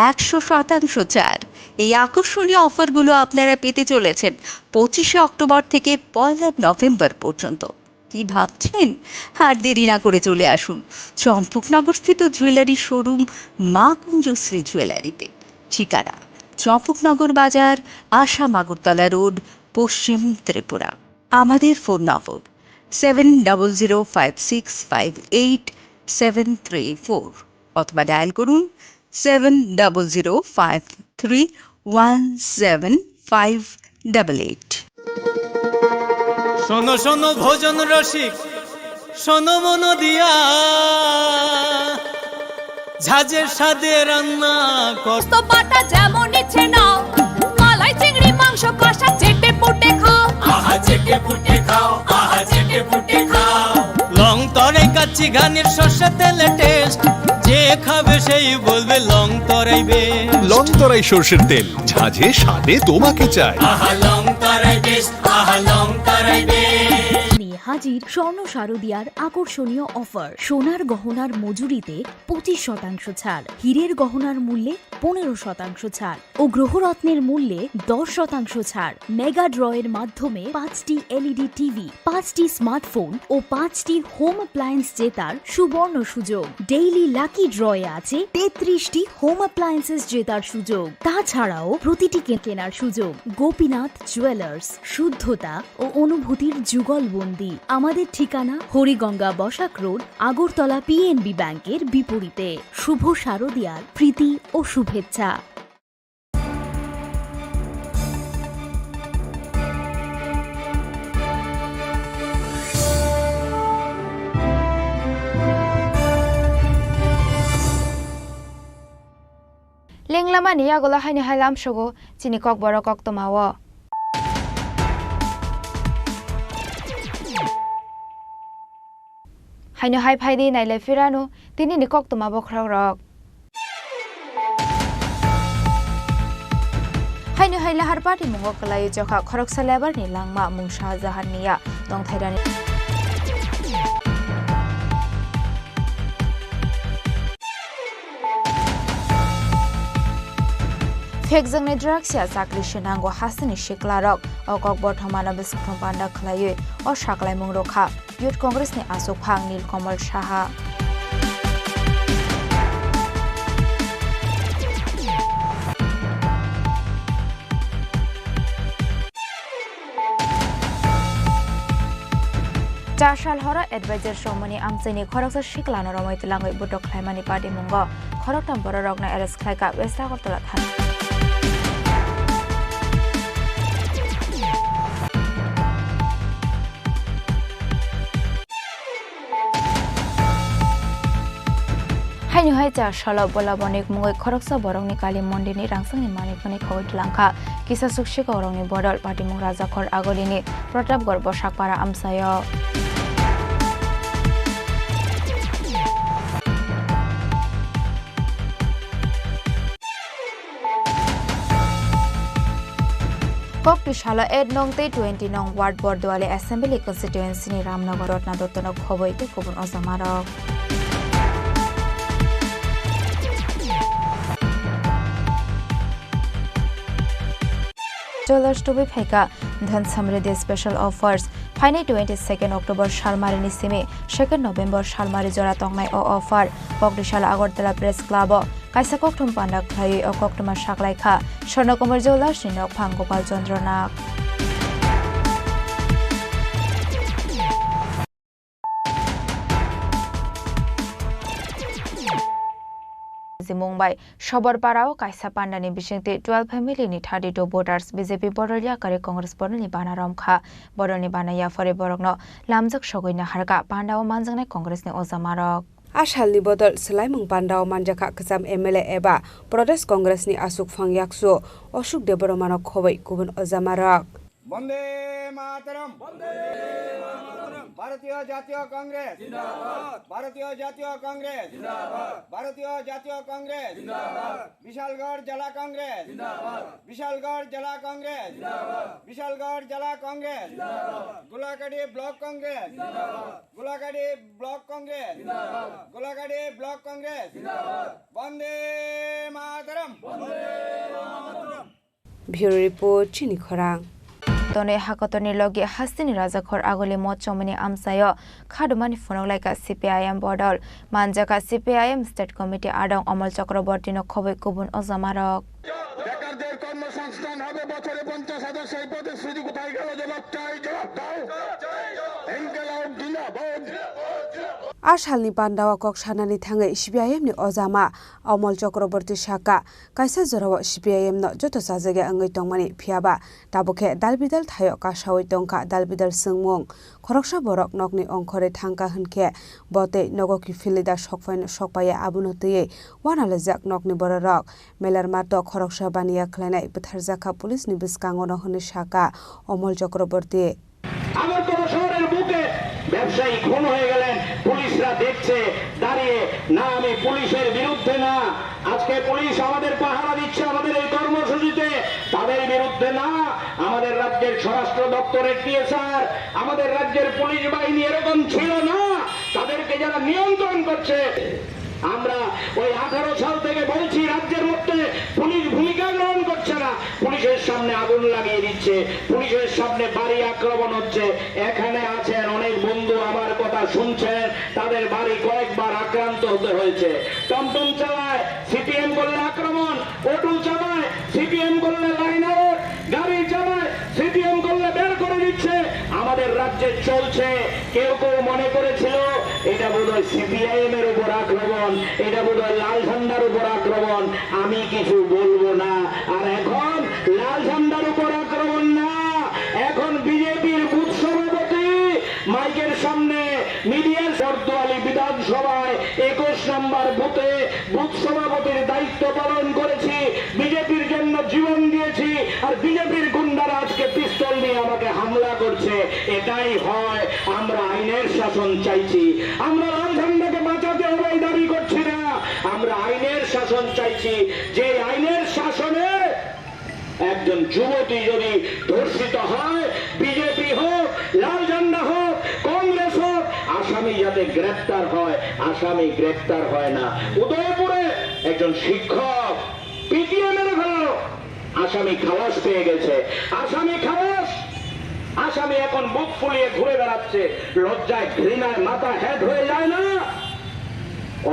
একশো শতাংশ ছাড়। এই আকর্ষণীয় অফারগুলো আপনারা পেতে চলেছেন পঁচিশে অক্টোবর থেকে পয়লা নভেম্বর পর্যন্ত। কি ভাবছেন? আর দেরি না করে চলে আসুন চম্পকনগরস্থিত জুয়েলারি শোরুম মা কুঞ্জশ্রী জুয়েলারিতে। ঠিকানা: চম্পকনগর বাজার, আসাম আগরতলা রোড, পশ্চিম ত্রিপুরা। আমাদের ফোন নম্বর seven double zero five six five eight seven three four অথবা ডায়াল করুন seven double zero five three one seven five double eight. শোনো শোনো ভোজন রসিক, শোনো মন দিয়া, ঝাঁঝের স্বাদে রান্না কর। তো বাটা যেমন ইচ্ছে নাও, মালাই চিংড়ি মাংস কষা চেটে পুটে খাও। আহা চেটে পুটে খাও, আহা চেটে পুটে খাও। লং তরাই কাচ্চি ঘানির সর্ষে তেলে টেস্ট, যে খাবে সেই বলবে লং তরাই বেস্ট। লং তরাই সর্ষের তেল, ঝাঁঝে স্বাদে তোমাকে চাই। আহা লং তরাই বেস্ট, আহা লং তরাই বেস্ট। নিয়ে হাজির স্বর্ণ শারদিয়ার আকর্ষণীয় অফার। সোনার গহনার মজুরিতে পঁচিশ শতাংশ ছাড়, হীরের গহনার মূল্যে পনেরো শতাংশ ছাড় ও গ্রহরত্নের মূল্যে দশ শতাংশ ছাড়। মেগা ড্রয়ের মাধ্যমে পাঁচটি এলইডি টিভি, পাঁচটি স্মার্টফোন ও পাঁচটি হোম অ্যাপ্লায়েন্স জেতার সুবর্ণ সুযোগ। ডেইলি লাকি ড্রয়ে আছে তেত্রিশটি হোম অ্যাপ্লায়েন্সেস জেতার সুযোগ। তাছাড়াও প্রতিটি কে-, কেনার সুযোগ। গোপীনাথ জুয়েলার্স, শুদ্ধতা ও অনুভূতির যুগলবন্দি। আমাদের ঠিকানা হরিগঙ্গা বসাক রোড, আগরতলা পিএনবি ব্যাংকের বিপরীতে। শুভ শারদিয়ার প্রীতি ও শুভেচ্ছা। Wnglamani yagulo haino hai lamsogo chini kokborok koktwmao. Haino hai phaidi nailai phirano tinini koktwma bokhorokrok. Haino hai lahar patimungo kwlaiwi chokha khoroksa labour ni langma mung Shah Jahan ni ya tongthai rani. Phekjaknai drugs ya chakri se nango hasteni siklarok, o kok bothomano bwswkthum panda khwlaiwi o saklaimung rwkha Youth Congress ni aswk phang Nilkamal Saha. Chasal horo advisor somoni amchaini khoroksa siklano romwi twlangwi butok khlaimani patimungo khoroktham bororokno arrest khlaikha West Agartala thana. Haino hai cha salo bola bonik mungwi khoroksa borokni kali mondirni rangchakni manwi phunwi khogwi twlangkha. Kisa suk sikokrokni bodol patimung Rajakhor Agolini Pratapgarh Bwsakpara amchaio. Kokti salo eight nong tei twenty nong ward Borduali Assembly Constituency ni Ramnagar Ratna Dotto no khoboi tei kubun ojamarok. Jewellers tubui phaikha Dhan Samriddhi Special Offers. Phainai twenty second October salmarini simi second November salmari jora tongnai o offer. Kokti salo Agartala Press Club o kaisa kokthum panda khlaiwi o koktwma saklaikha Swarnakumar Jewellers ni nokphang Gopal Chandra Nag. Mumbai Soborpara o kaisa pandani bisingtwi twelve family ni thirty two voters B J P bodol yakarwi Congress bodol ni bana romkha. Bodol ni bana yaphari borokno lamjak sogwi naharkha panda o manjaknai Congress ni ojamarok. A salni bodol swlaimung panda o manjakha kwcham M L A eba Pradesh Congress ni aswk phang yaksu Ashok Debbarma no khoboi kubun ojamarok. বন্দে মাতরম। বন্দে মাতরম। ভারতীয় জাতীয় কংগ্রেস। জিন্দাবাদ। ভারতীয় জাতীয় কংগ্রেস। জিন্দাবাদ। ভারতীয় জাতীয় কংগ্রেস। জিন্দাবাদ। বিশালগড় জেলা কংগ্রেস। জিন্দাবাদ। বিশালগড় জেলা কংগ্রেস। জিন্দাবাদ। বিশালগড় জেলা কংগ্রেস। জিন্দাবাদ। গোলাঘাটি ব্লক কংগ্রেস। জিন্দাবাদ। গোলাঘাটি ব্লক কংগ্রেস। জিন্দাবাদ। গোলাঘাটি ব্লক কংগ্রেস। জিন্দাবাদ। বন্দে মাতরম। বন্দে মাতরম। Bureau Report, Chini Khorang. Tonwi hakotorni logi hasteni Rajakhor Agoli Mochomani amchaio khadumani phunuk laikha C P I M bodol. Manjakha C P I M State Committee adong Omol Chakraborty no khoboi kubun ojamarok. বেকারদের কর্মসংস্থান হবে বছরে পঞ্চাশ হাজার, সেই প্রতিশ্রুতি কোথায় গেল? জবাব চাই, জবাব দাও। ইনকিলাব জিন্দাবাদ। A salni pandao kok sanani thangwi C P I M ni ojama Omol Chakraborty sakha, kaisa jorao C P I M no joto chajakya wngwi tongmani, phiyaba tabukhe dalbidal thaio kasaui tongkha dalbidal swngmung. Khoroksa borok nokni ongkhorwi thangkha hwnkhe bo tei nogo kiphilwi da sokphai-, sokpaiya, abono twiwi uanalijak nokni bororok. Melarmato khoroksa baniya khlainai bwtharjakha police ni bwskango no hwnwi sakha Omol Chakraborty. Agartala শহরের বুকে ব্যবসায়ী খুন হয়ে গেলেন, পুলিশরা দেখছে দাঁড়িয়ে। না, আমি পুলিশের বিরুদ্ধে না। আজকে পুলিশ আমাদের পাহারা দিচ্ছে আমাদের এই কর্মসূচিতে, তাদের বিরুদ্ধে না। আমাদের রাজ্যের স্বরাষ্ট্র দপ্তরের টিএসআর, আমাদের রাজ্যের পুলিশ বাহিনী এরকম ছিল না। তাদেরকে যারা নিয়ন্ত্রণ করছে, আমরা ওই আঠারো সাল থেকে বলছি রাজ্যের মধ্যে পুলিশ ভূমিকা গ্রহণ করছে না, পুলিশের সামনে আগুন লাগিয়ে দিচ্ছে, পুলিশের সামনে বাড়ি আক্রমণ হচ্ছে। এখানে আছেন অনেক বন্ধু, আমার কথা শুনছেন, তাদের বাড়ি কয়েকবার আক্রান্ত হতে হয়েছে। টমটম চালায়, সিপিএম করলে আক্রমণ, অটো চালায়, সিপিএম করলে লাইন আউট, গাড়ি চালায়, সিপিএম করলে বের করে দিচ্ছে। আমাদের রাজ্যে চলছে। কেউ কেউ মনে করেছিল এটা বোধহয় সিপিআইএম এর উপর আক্রমণ, এটা বোধহয় লাল ঝান্ডার উপর আক্রমণ। আমি কিছু বলবো না। আর এখন লাল ঝান্ডার উপর আক্রমণ না, এখন বিজেপির বুথ সভাপতি মাইকের সামনে মিডিয়ার বর্দোয়ালি বিধানসভায় একুশ নম্বর বুথে বুথ সভাপতির দায়িত্ব পালন করেছি। আমাকে হামলা করছে, এটাই হয় আমরা আইনের শাসন চাইছি। আমরা লাল ঝান্ডাকে বাঁচাতে হবে এই দাবি করছি না, আমরা আইনের শাসন চাইছি। যে আইনের শাসনে একজন যুবতী যদি ধর্ষিত হয়, বিজেপি হোক, লাল ঝান্ডা হোক, কংগ্রেস হোক, আসামি যাতে গ্রেপ্তার হয়, আসামি গ্রেপ্তার হয় না। উদয়পুরে একজন শিক্ষক পিটিয়ে মেরে ফেললো, আসামি খালাস পেয়ে গেছে, আসামি খালাস। আসামি এখন বুক ফুলিয়ে ঘুরে বেড়াচ্ছে, লজ্জায় ঘৃণায় মাথা হেট হয়ে যায় না?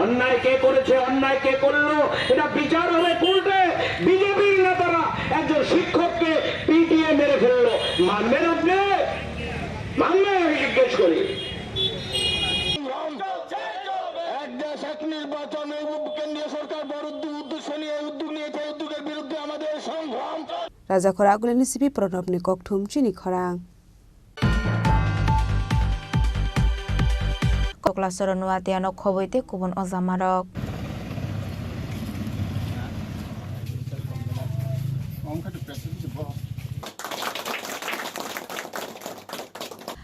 অন্যায় কে করেছে, অন্যায় কে করলো, এটা বিচার হবে কোর্টে। বিজেপির নেতারা একজন শিক্ষককে পিটিয়ে মেরে ফেললো, মানবেন আপনি? মানবেন, আমি জিজ্ঞেস করি। এক দেশ এক নির্বাচন, এই কেন্দ্রীয় সরকার বড় উদ্যোগ, উদ্দেশ্য নিয়ে উদ্যোগ নিয়েছে, এই উদ্যোগের বিরুদ্ধে আমাদের সংগ্রাম। Rajakhor Agulini sibi Pranabni kokthum chini khorang. Koklasoro Nuatiano khoboi tei kubun ojamarok.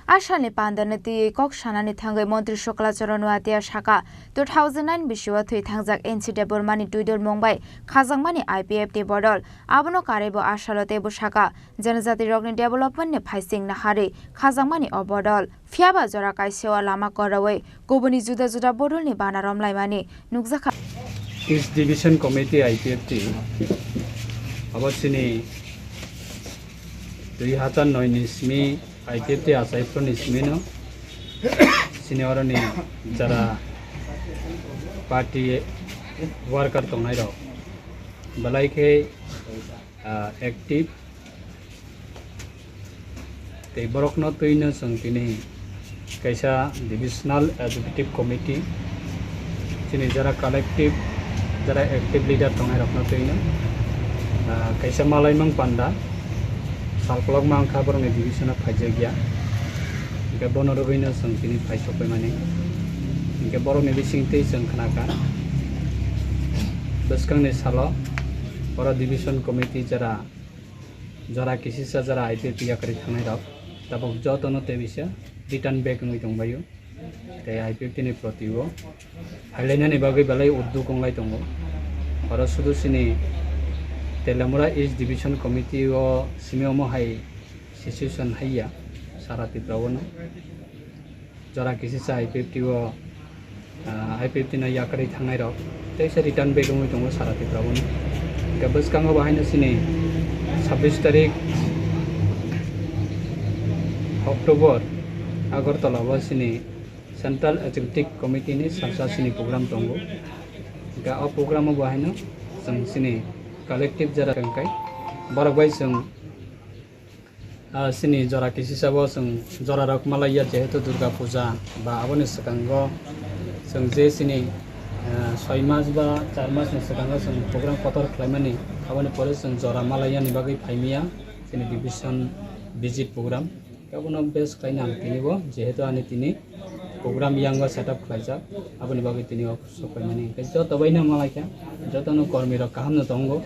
Ashalni pandani twiwi kok sanani thangwi Montri Suklachoro Nuatia saka, two thousand nine bisio thwi thangjak N C Debbarmani twidulmung bai khajakmani I P F T bodol. Abono karwi bo Ashalo teibo saka, janajatirokni development ni phaising naharwi khajakmani o bodol. Phiyaba jora kaisao lama korawi kubuni juda juda bodolni bana romlaimani nukjakha. East Division Committee I P F T abo chini dui hazar noi ni simi I P F T achai phuru ni simi no chini oroni jara party worker tongnai rok belai khe, ah, active tei borokno twino chwng tini kaisa Divisional Executive Committee chini jara collective, jara active leader tongnai rokno twino, ah, kaisa malaimang panda salkolokma wngkha borokni division o phaijakya, hingkhe bono rwgwino chwng tini phaisok paimani, hingkhe borokni bisingtwi chwng khnakha bwskangni salo oro division committee jara jora kisisa jora I P F T yakarwi thangnai rok tabuk jotono tei bisa return back wngwi tongbaio. Tei I P F T ni proti o phailainani bagwi belai udduk wnglai tongo. Oro sudu chini Teliamura East Division Committee o simi omo hai situation haiya sara Tripura o no. Jora kisisa I P F T o, ah, I P F T no yakarwi thangnai rok tei se return back wngwi tongo sara Tripura o. Hingkhe bwskango bo haino chini sabbish tarik October Agartala o chini Central Executive Committee ni salsa chini program tongo. Hingkhe o program o bo haino chwng chini collective jara wngkha borok bai chwng Ah, chini jora kisisa bo chwng jora rok malaiya, jehetu Durga Puja ba aboni swkango chwng je chini, ah, soi mas ba char mas ni swkango chwng program kotor khlaimani, aboni pore chwng jora malaiyani bagwi phaimiya chini division visit program. Abono base khlaina ang tini bo, jehetu ani tini program yango setup khlaijak, aboni bagwi tini o sok paimani. Hingkhe joto baino malaikha, jotono kormi rok kaham no tongo,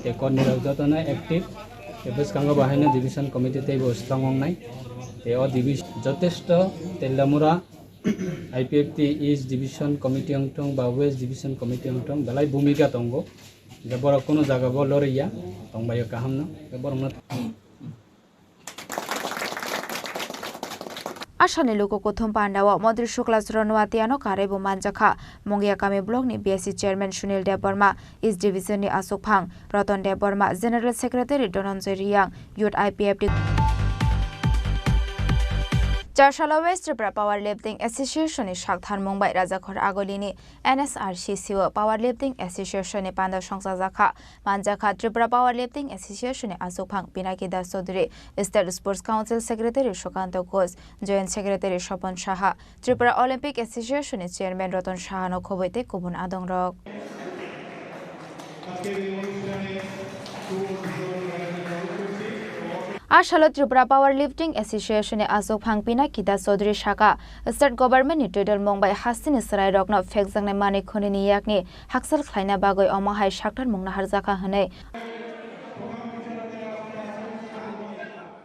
tei kormi rok jotono active, tei bwskango bo haino division committee teibo strong wngnai, tei o division jotesto Teliamura I P F T East Division Committee wngthung ba West Division Committee wngthung belai bhumika tongo, je borok kunu jaga bo loriya tongbaio kaham no, tei borok no Ashalni luku kuthum pandao Montri Suklachoro Nuatiano karwi bo manjakha. Mungiakami block ni B S C chairman Sunil Debbarma, East Division ni aswkphang Ratan Debbarma, General Secretary Dhananjay Reang, Youth I P F T. Charsala West Tripura Power Lifting Association ni saktharmung bai Rajakhor Agulini N S R C C o Power Lifting Association ni panda songchajakha. Manjakha Tripura Power Lifting Association ni aswkphang Pinaki Das Chaudhary, State Sports Council Secretary Sukanto Ghosh, Joint Secretary Sopon Saha, Tripura Olympic Association ni Chairman Ratan Saha no khoboi tei kubun adongrok. A salo Tripura Power Lifting Association ni aswkphang Pinaki Das Chaudhary saka, State Government ni twidulmung bai hasteni chwrairokno phekjaknai manwi khwnini yakni hakchal khlaina bagwi omo hai saktarmung naharjakha hwnwi.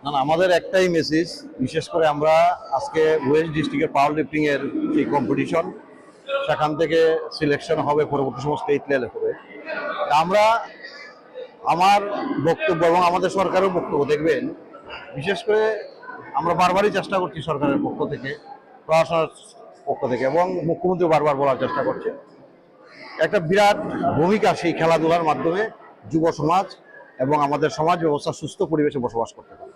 কারণ আমাদের একটাই মেসেজ, বিশেষ করে আমরা আজকে ওয়েস্ট ডিস্ট্রিক্টের পাওয়ার লিফটিং এর যে কম্পিটিশন, সেখান থেকে সিলেকশন হবে, পরবর্তী সময় স্টেট লেভেল হবে। তা আমরা, আমার বক্তব্য এবং আমাদের সরকারের বক্তব্য দেখবেন, বিশেষ করে আমরা বারবারই চেষ্টা করছি সরকারের পক্ষ থেকে, প্রশাসনের পক্ষ থেকে, এবং মুখ্যমন্ত্রী বারবার বলার চেষ্টা করছে, একটা বিরাট ভূমিকা সেই খেলাধুলার মাধ্যমে যুব সমাজ এবং আমাদের সমাজ ব্যবস্থা সুস্থ পরিবেশে বসবাস করতে পারে।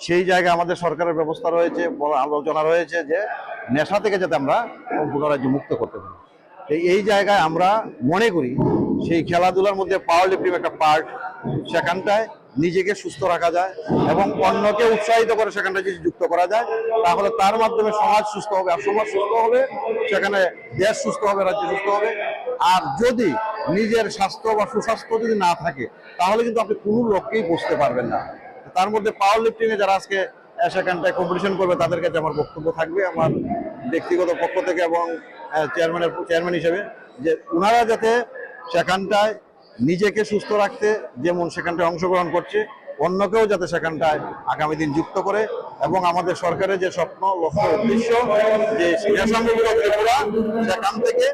সেই জায়গায় আমাদের সরকারের ব্যবস্থা রয়েছে, বড় আলোচনা রয়েছে যে নেশা থেকে যাতে আমরা সম্পূর্ণ রাজ্য মুক্ত করতে পারি। এই, এই জায়গায় আমরা মনে করি সেই খেলাধুলার মধ্যে পাওয়ার লিফটিং একটা পার্ট, সেখানটায় নিজেকে সুস্থ রাখা যায় এবং অন্যকে উৎসাহিত করে সেখানটা যদি যুক্ত করা যায়, তাহলে তার মাধ্যমে সমাজ সুস্থ হবে। আর সমাজ সুস্থ হবে, সেখানে দেশ সুস্থ হবে, রাজ্য সুস্থ হবে। আর যদি নিজের স্বাস্থ্য বা সুস্বাস্থ্য যদি না থাকে, তাহলে কিন্তু আপনি কোনো লক্ষ্যেই পৌঁছতে পারবেন না। তার মধ্যে পাওয়ার লিফটিং এ যারা আজকে, আহ, সেখানটায় কম্পিটিশন করবে, তাদের কাছে আমার বক্তব্য থাকবে আমার ব্যক্তিগত পক্ষ থেকে এবং, আহ, চেয়ারম্যানের, চেয়ারম্যান হিসেবে, যে ওনারা যাতে সেখানটায় নিজেকে সুস্থ রাখতে যেমন সেখানটায় অংশগ্রহণ করছে, অন্যকেও যাতে সেখানটায় আগামী দিন যুক্ত করে এবং আমাদের সরকারের যে স্বপ্ন, লক্ষ্য, উদ্দেশ্য, যে নেশামুক্ত ত্রিপুরা, সেখান থেকে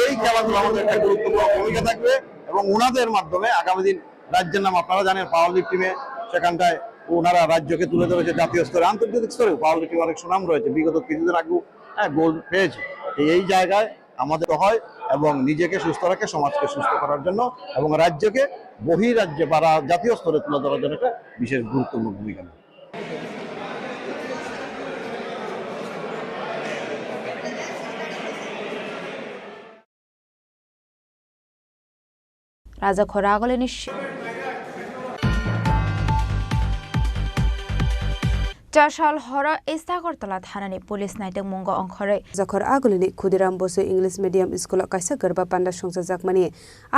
এই খেলাধুলা আমাদের একটা গুরুত্বপূর্ণ ভূমিকা থাকবে এবং ওনাদের মাধ্যমে আগামী দিন রাজ্যের নাম আপনারা জানেন, পাওয়ার লিফটিং এ সেখানটায় ওনারা রাজ্যকে তুলে ধরেছে জাতীয় স্তরে, আন্তর্জাতিক স্তরেও পাওয়ার লিফটিং অনেক সুনাম রয়েছে। বিগত কিছুদিন আগেও, হ্যাঁ, গোল্ড পেয়েছে। এই, এই জায়গায় আমাদের হয় এবং নিজেকে সুস্থ রাখে, সমাজকে সুস্থ করার জন্য এবং রাজ্যকে বহিরাজ্যে বা রা-, জাতীয় স্তরে তুলে ধরার জন্য একটা বিশেষ গুরুত্বপূর্ণ ভূমিকা নেয়। Raja Khoragolini si-, Chasal horo East Agartala thanani police naitokmungo ongkhorwi. Raja Khoragolini Khudiram Bosu English Medium School o kaisa gwrba panda songchajakmani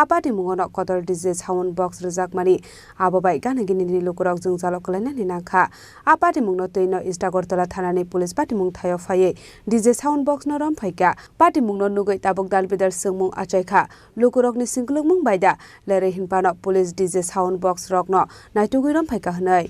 a patimungo no kotor D J sound box rwjakmani, abo bai gana gini ni lukurok jwngjalo kwlainani nangkha. A patimungno twino East Agartala thanani police patimung thaio phaiwi D J sound box no rom phaikha. Patimungno nugwi tabuk dalbidal swngmung achaikha. Lukurokni singkulukmung bai da lerwi hinphano police D J sound box rokno naitugwi rom phaikha hwnwi.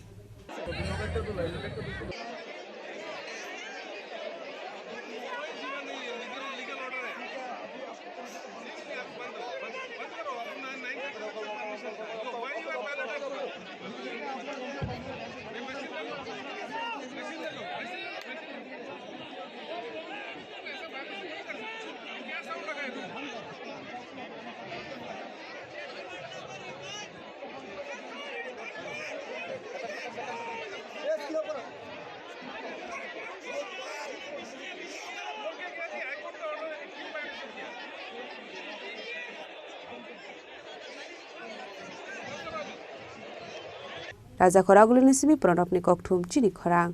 Raja Khoragulini simi Pranabni kokthum chini khorang.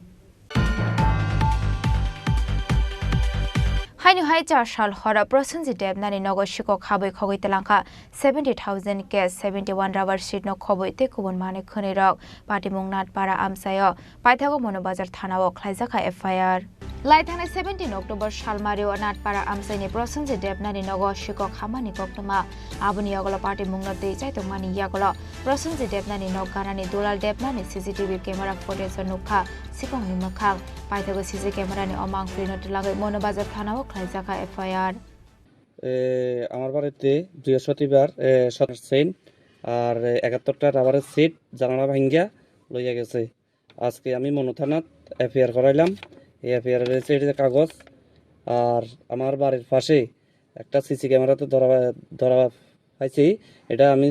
Haino hai char sal horo Prosenjit Debnani nogo sikok habwi khogwi twlangkha seventy thousand cash, seventy one rubber sheet no khobwi tei kubun manwi khwnwi rok. Patimung Natpara amchaio paithago Mono Bazar thanao khlaijakha F I R. Lai thangnai seventeen October salmario Natpara amchaini Prosenjit Debnani nogo sikok hamani koktwma. Aboni yogolo patimungno twi chaitokmani yagolo Prosenjit Debnani nok ganani Dulal Debnani C C T V camera footage o nukha sikokni mwkhang. Paithago C C camera ni omang prino twlangwi Mono Bazar thanao khlaijakha F I R. এ, আমার বাড়িতে বৃহস্পতিবার, এ, সতেরো চেইন আর, এ, একাত্তরটা রাবারের সিট জানালা ভাঙ্গিয়া লইয়া গেছে। আজকে আমি মনু থানাত এফআইআর করাইলাম। এই এফআইআর রয়েছে, এটা কাগজ। আর আমার বাড়ির পাশে একটা সিসি ক্যামেরাতে ধরা, ধরা পাইছি। এটা আমি